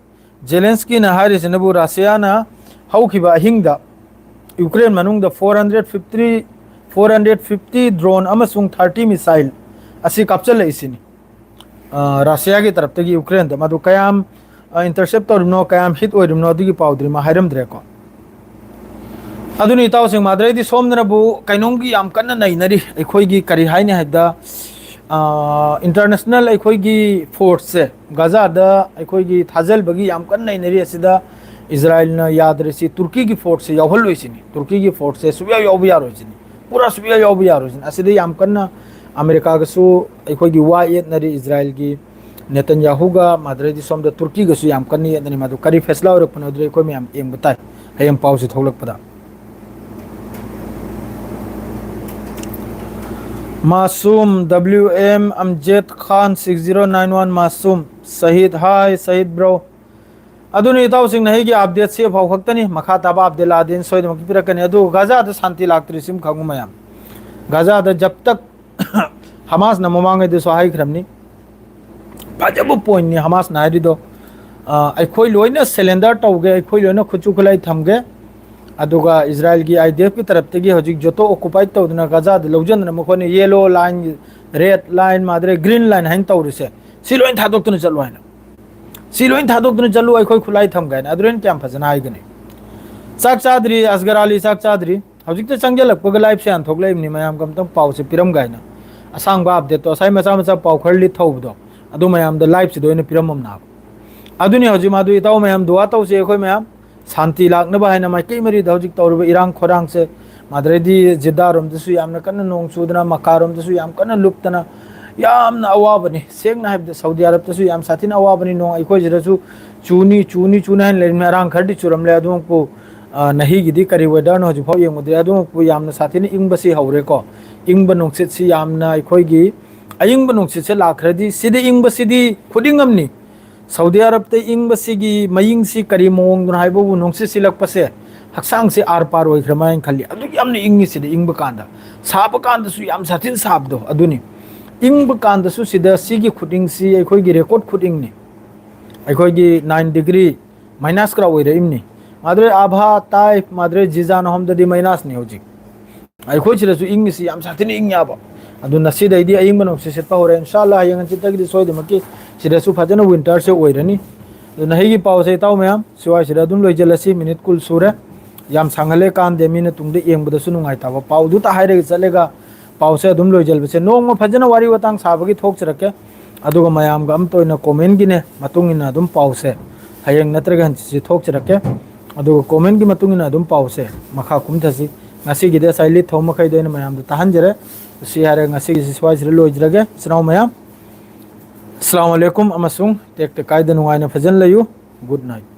ꯖꯦꯂꯦꯟꯁꯀꯤꯅ ꯍꯥꯏꯔꯤꯁꯤꯅꯕꯨ ꯔꯁꯤꯌꯥꯅ ꯍꯧꯈꯤꯕ ꯑꯍꯤꯡꯗ ꯌꯨꯀ꯭ꯔꯦꯟ ꯃꯅꯨꯡꯗ four hundred fifty, four hundred fifty drone ꯑꯃꯁꯨꯡ thirty ꯃꯤꯁꯥꯏꯜ ꯑꯁꯤ ꯀꯥꯞꯆꯜꯂꯛꯏꯁꯤꯅꯤ꯫ ꯑ, ꯔꯁꯤꯌꯥꯒꯤ ꯇꯔꯞꯇꯒꯤ ꯌꯨꯀ꯭ꯔꯦꯟꯗ꯫ ꯃꯗꯨ ꯀꯌꯥꯝ, ꯑ, ꯏꯟꯇꯔꯁꯦꯞ ꯇꯧꯔꯤꯕꯅꯣ, ꯀꯌꯥꯝ ꯍꯤꯠ ꯑꯣꯏꯔꯤꯕꯅꯣ, ꯑꯗꯨꯒꯤ ꯄꯥꯎꯗꯨꯗꯤ ꯃꯥ ꯍꯥꯏꯔꯝꯗ꯭ꯔꯦꯀꯣ꯫ ꯑꯗꯨꯅꯤ ꯏꯇꯥꯎꯁꯤꯡ, ꯃꯥꯗ꯭ꯔꯩꯗꯤ ꯁꯣꯝꯗꯅꯕꯨ ꯀꯩꯅꯣꯝꯒꯤ ꯌꯥꯝ ꯀꯟꯅ ꯅꯩꯅꯔꯤ꯫ ꯑꯩꯈꯣꯏꯒꯤ ꯀꯔꯤ ꯍꯥꯏꯅꯤ ꯍꯥꯏꯕꯗ, ꯑ, ꯏꯟꯇꯔꯅꯦꯁꯅꯦꯜ ꯑꯩꯈꯣꯏꯒꯤ ꯐꯣꯔꯁꯁꯦ ꯒꯖꯥꯗ ꯑꯩꯈꯣꯏꯒꯤ ꯊꯥꯖꯤꯜꯕꯒꯤ ꯌꯥꯝ ꯀꯟꯅ ꯅꯩꯅꯔꯤ꯫ ꯑꯁꯤꯗ ꯏꯖꯔꯥꯏꯜꯅ ꯌꯥꯗ꯭ꯔꯤꯁꯤ ꯇꯨꯔꯀꯤꯒꯤ ꯐꯣꯔꯁꯁꯦ ꯌꯥꯎꯍꯜꯂꯣꯏꯁꯤꯅꯤ꯫ ꯇꯨꯔꯀꯤꯒꯤ ꯐꯣꯔꯁꯁꯦ ꯁꯨꯡꯌꯥꯎ ꯌꯥꯎꯕ ꯌꯥꯔꯣꯏꯁꯤꯅꯤ꯫ ꯄꯨꯔꯥ ꯁꯨꯡꯌꯥꯎ ꯌꯥꯎꯕ ꯌꯥꯔꯣꯏꯁꯤꯅꯤ꯫ ꯑꯁꯤꯗ ꯌꯥꯝ ꯀꯟꯅ ꯑꯃꯦꯔꯤꯀꯥꯒꯁꯨ ꯑꯩꯈꯣꯏꯒꯤ ꯋꯥ ꯌꯦꯠꯅꯔꯤ ꯏꯖꯔꯥꯏꯜꯒꯤ ꯅꯦꯇꯟꯌꯥꯍꯨꯒ꯫ ꯃꯥꯗ꯭ꯔꯩꯗꯤ ꯁꯣꯝꯗ ꯇꯨꯔꯀꯤꯒꯁꯨ ꯌꯥꯝ ꯀꯟꯅ ꯌꯦꯠꯅꯔꯤ꯫ ꯃꯗꯨ ꯀꯔꯤ ꯐꯦꯁꯂꯥ ꯑꯣꯏꯔꯛꯄꯅꯣ ꯑꯗꯨꯗꯤ ꯑꯩꯈꯣꯏ ꯃꯌꯥꯝ ꯌꯦꯡꯕ ꯇꯥꯏ ꯍꯌꯦꯡ ꯄꯥꯎꯁꯦ ꯊꯣꯛꯂꯛꯄꯗ꯫ Masum, W M Amjad Khan six zero nine one, Masum, Shahid, hi, Shahid bro. ꯑꯗꯨꯅꯤ ꯏꯇꯥꯎꯁꯤꯡꯅ ꯑꯩꯒꯤ update ꯁꯤ ꯐꯥꯎ ꯈꯛꯇꯅꯤ꯫ ꯃꯈꯥ ꯇꯥꯕ update ꯂꯥꯛꯑꯗꯤ ꯁꯣꯏꯗꯅꯃꯛꯀꯤ ꯄꯤꯔꯛꯀꯅꯤ꯫ ꯑꯗꯨ ꯒꯥꯖꯥꯗ ꯁꯥꯟꯇꯤ ꯂꯥꯛꯇ꯭ꯔꯤꯁꯤ ꯑꯃ ꯈꯪꯉꯨ ꯃꯌꯥꯝ꯫ ꯒꯥꯖꯥꯗ ꯖꯕ ꯇꯛ ꯍꯃꯥꯁꯅ ꯃꯃꯥꯡꯉꯩꯗꯁꯨ ꯍꯥꯏꯈ꯭ꯔꯕꯅꯤ꯫ ꯐꯖꯕ point ꯅꯤ ꯍꯃꯥꯁꯅ ꯍꯥꯏꯔꯤꯗꯣ꯫ ꯑ, ꯑꯩꯈꯣꯏ ꯂꯣꯏꯅ surrender ꯇꯧꯒꯦ, ꯑꯩꯈꯣꯏ ꯂꯣꯏꯅ ꯈꯨꯠꯁꯨ ꯈꯨꯠꯂꯥꯏ ꯊꯝꯒꯦ꯫ ꯑꯗꯨꯒ ꯏꯖꯔꯥꯏꯜꯒꯤ I D F ꯀꯤ ꯇꯔꯞꯇꯒꯤ ꯍꯧꯖꯤꯛ ꯖꯣꯇꯣ occupy ꯇꯧꯗꯅ ꯒꯥꯖꯥꯗ ꯂꯧꯁꯤꯟꯗꯅ ꯃꯈꯣꯏꯅ yellow line, red line, ꯃꯥꯗ꯭ꯔꯦ green line ꯍꯥꯏꯅ ꯇꯧꯔꯤꯁꯦ꯫ ꯁꯤ ꯂꯣꯏ ꯊꯥꯗꯣꯛꯇꯨꯅ ꯆꯠꯂꯣ ꯍꯥꯏꯅ꯫ ꯁꯤ ꯂꯣꯏ ꯊꯥꯗꯣꯛꯇꯨꯅ ꯆꯠꯂꯨ, ꯑꯩꯈꯣꯏ ꯈꯨꯠꯂꯥꯏ ꯊꯝꯒꯦ ꯍꯥꯏꯅ꯫ ꯑꯗꯨꯅ ꯀꯌꯥꯝ ꯐꯖꯅ ꯍꯥꯏꯒꯅꯤ? ꯆꯥꯛ ꯆꯥꯗ꯭ꯔꯤ, ꯑꯁꯒꯔ ꯑꯂꯤ ꯆꯥꯛ ꯆꯥꯗ꯭ꯔꯤ꯫ ꯍꯧꯖꯤꯛꯇ ꯆꯪꯁꯤꯜꯂꯛꯄꯒ live ꯁꯦ ꯍꯥꯟꯊꯣꯛꯂꯛꯏꯕꯅꯤ, ꯃꯌꯥꯝ ꯀꯝꯇꯪ ꯄꯥꯎꯁꯦ ꯄꯤꯔꯝꯒꯦ ꯍꯥꯏꯅ꯫ ꯑꯁꯥꯡꯕ update ꯇꯣ, ꯉꯁꯥꯏ ꯃꯆꯥ ꯃꯆꯥ ꯄꯥꯎ ꯈꯔ ꯂꯤꯠ ꯊꯧꯕꯗꯣ, ꯑꯗꯨ ꯃꯌꯥꯝꯗ live ꯁꯤꯗ ꯑꯣꯏꯅ ꯄꯤꯔꯝꯃꯝꯅꯦꯕ꯫ ꯑꯗꯨꯅꯤ ꯍꯧꯖꯤꯛ ꯃꯥꯗꯨ ꯏꯇꯥꯎ ꯃꯌꯥꯝ ꯗꯨꯋꯥ ꯇꯧꯁꯦ, ꯑꯩꯈꯣꯏ ꯃꯌꯥꯝ ꯁꯥꯟꯇꯤ ꯂꯥꯛꯅꯕ ꯍꯥꯏꯅ꯫ ꯃꯥꯏꯀꯩ ꯃꯔꯤꯗ ꯍꯧꯖꯤꯛ ꯇꯧꯔꯤꯕ ꯏꯔꯥꯡ ꯈꯣꯏꯔꯥꯡꯁꯦ, ꯃꯥꯗ꯭ꯔꯦꯗꯤ ꯖꯤꯗꯥꯔꯣꯝꯗꯁꯨ ꯌꯥꯝꯅ ꯀꯟꯅ ꯅꯣꯡ ꯆꯨꯗꯅ, ꯃꯀꯥꯔꯣꯝꯗꯁꯨ ꯌꯥꯝ ꯀꯟꯅ ꯂꯨꯞꯇꯅ, ꯌꯥꯝꯅ ꯑꯋꯥꯕꯅꯤ꯫ ꯁꯦꯡꯅ ꯍꯥꯏꯕꯗ ꯁꯥꯎꯗꯤ ꯑꯔꯕꯇꯁꯨ ꯌꯥꯝ ꯁꯥꯊꯤꯅ ꯑꯋꯥꯕꯅꯤ꯫ ꯅꯣꯡ ꯑꯩꯈꯣꯏ ꯁꯤꯗꯁꯨ ꯆꯨꯅꯤ, ꯆꯨꯅꯤ, ꯆꯨꯅꯤ ꯍꯥꯏꯅ ꯂꯩꯔꯝꯃꯤ꯫ ꯑꯔꯥꯡ ꯈꯔꯗꯤ ꯆꯨꯔꯝꯂꯦ, ꯑꯗꯨꯃꯛꯄꯨ, ꯑ, ꯅꯍꯤꯒꯤꯗꯤ ꯀꯔꯤ weather ꯅꯣ ꯍꯧꯖꯤꯛꯐꯥꯎ ꯌꯦꯡꯉꯨꯗ꯭ꯔꯤ꯫ ꯑꯗꯨꯃꯛꯄꯨ ꯌꯥꯝꯅ ꯁꯥꯊꯤꯅ ꯏꯪꯕꯁꯤ ꯍꯧꯔꯦꯀꯣ꯫ ꯏꯪꯕ ꯅꯨꯡꯁꯤꯠꯁꯤ ꯌꯥꯝꯅ, ꯑꯩꯈꯣꯏꯒꯤ ꯑꯏꯪꯕ ꯅꯨꯡꯁꯤꯠꯁꯦ ꯂꯥꯛꯈ꯭ꯔꯗꯤ, ꯁꯤꯗꯤ ꯏꯪꯕꯁꯤꯗꯤ ꯈꯨꯗꯤꯡ ꯑꯃꯅꯤ꯫ ꯁꯥꯎꯗꯤ ꯑꯔꯕꯇ ꯏꯪꯕꯁꯤꯒꯤ ꯃꯌꯤꯡꯁꯤ ꯀꯔꯤ ꯃꯑꯣꯡꯗꯅꯣ ꯍꯥꯏꯕꯕꯨ, ꯅꯨꯡꯁꯤꯠ ꯁꯤꯜꯂꯛꯄꯁꯦ ꯍꯛꯆꯥꯡꯁꯦ ꯑꯥꯔ ꯄꯥꯔ ꯑꯣꯏꯈ꯭ꯔ ꯃꯥꯜꯂꯦꯅ ꯈꯜꯂꯤ꯫ ꯑꯗꯨꯛ ꯌꯥꯝꯅ ꯏꯪꯉꯤ ꯁꯤꯗ ꯏꯪꯕ ꯀꯥꯟꯗ꯫ ꯁꯥꯕ ꯀꯥꯟꯗꯁꯨ ꯌꯥꯝ ꯁꯥꯊꯤꯅ ꯁꯥꯕꯗꯣ ꯑꯗꯨꯅꯤ꯫ ꯏꯪꯕ ꯀꯥꯟꯗꯁꯨ ꯁꯤꯗ ꯁꯤꯒꯤ ꯈꯨꯗꯤꯡꯁꯤ ꯑꯩꯈꯣꯏꯒꯤ record ꯈꯨꯗꯤꯡꯅꯤ꯫ ꯑꯩꯈꯣꯏꯒꯤ nine degree minus ꯈꯔ ꯑꯣꯏꯔꯛꯏꯕꯅꯤ꯫ ꯃꯥꯗ꯭ꯔꯦ ꯑꯥꯚꯥ, ꯇꯥꯏ, ꯃꯥꯗ꯭ꯔꯦ ꯖꯤꯖꯥꯟ ꯑꯍꯨꯝꯗꯗꯤ minus ꯅꯤ ꯍꯧꯖꯤꯛ꯫ ꯑꯩꯈꯣꯏ ꯁꯤꯗꯁꯨ ꯏꯪꯉꯤꯁꯤ ꯌꯥꯝ ꯁꯥꯊꯤꯅ ꯏꯪꯉꯦꯕ꯫ ꯑꯗꯨ ꯉꯁꯤꯗꯩꯗꯤ ꯑꯏꯪꯕ ꯅꯨꯡꯁꯤꯠ ꯁꯤꯠꯄ ꯍꯧꯔꯦ꯫ ꯏꯟꯁꯥꯜꯂꯥ ꯍꯌꯦꯡ ꯍꯪꯆꯤꯠꯇꯒꯤꯗꯤ ꯁꯣꯏꯗꯃꯛꯀꯤ ꯁꯤꯗꯁꯨ ꯐꯖꯅ winter ꯁꯦ ꯑꯣꯏꯔꯅꯤ꯫ ꯑꯗꯨꯅ ꯑꯩꯒꯤ ꯄꯥꯎꯁꯦ ꯏꯇꯥꯎ ꯃꯌꯥꯝ ꯁ꯭ꯋꯥꯏꯁꯤꯗ ꯑꯗꯨꯝ ꯂꯣꯏꯁꯤꯜꯂꯁꯤ꯫ Minute ꯀꯨꯟ ꯁꯨꯔꯦ꯫ ꯌꯥꯝ ꯁꯥꯡꯍꯜꯂꯦ ꯀꯥꯟꯗꯦ, ꯃꯤꯅ ꯇꯨꯡꯗ ꯌꯦꯡꯕꯗꯁꯨ ꯅꯨꯡꯉꯥꯏꯇꯕ꯫ ꯄꯥꯎꯗꯨꯇ ꯍꯥꯏꯔꯒ ꯆꯠꯂꯒ ꯄꯥꯎꯁꯦ ꯑꯗꯨꯝ ꯂꯣꯏꯁꯤꯜꯂꯁꯦ꯫ ꯅꯣꯡꯃ ꯐꯖꯅ ꯋꯥꯔꯤ ꯋꯥꯇꯥꯡ ꯁꯥꯕꯒꯤ ꯊꯣꯛꯆꯔꯛꯀꯦ꯫ ꯑꯗꯨꯒ ꯃꯌꯥꯝꯒ ꯑꯃꯠꯇ ꯑꯣꯏꯅ comment ꯀꯤꯅꯦ ꯃꯇꯨꯡ ꯏꯟꯅ ꯑꯗꯨꯝ ꯄꯥꯎꯁꯦ ꯍꯌꯦꯡ ꯅꯠꯇ꯭ꯔꯒ ꯍꯪꯆꯤꯠꯁꯦ ꯊꯣꯛꯆꯔꯛꯀꯦ꯫ ꯑꯗꯨꯒ comment ꯀꯤ ꯃꯇꯨꯡ ꯏꯟꯅ ꯑꯗꯨꯝ ꯄꯥꯎꯁꯦ ꯃꯈꯥ ꯀꯨꯝꯊꯁꯤ꯫ ꯉꯁꯤꯒꯤꯗꯤ ꯉꯁꯥꯏ ꯂꯤꯠ ꯊꯧꯕ ꯃꯈꯩꯗꯣ ꯑꯩꯅ ꯃꯌꯥꯝꯗ ꯇꯥꯍꯟꯖꯔꯦ꯫ ꯁꯤ ꯍꯥꯏꯔꯒ ꯉꯁꯤꯒꯤꯁꯤ ꯁ꯭ꯋꯥꯏꯁꯤꯗ ꯂꯣꯏꯖꯔꯒꯦ꯫ ꯏꯆꯤꯟ ꯏꯅꯥꯎ ꯃꯌꯥꯝ, ꯑꯁꯂꯥꯃꯨ ꯑꯂꯩꯀꯨꯝ ꯑꯃꯁꯨꯡ ꯇꯦꯛꯇ ꯀꯥꯏꯗ ꯅꯨꯡꯉꯥꯏꯅ ꯐꯖꯅ ꯂꯩꯌꯨ꯫ Good night꯫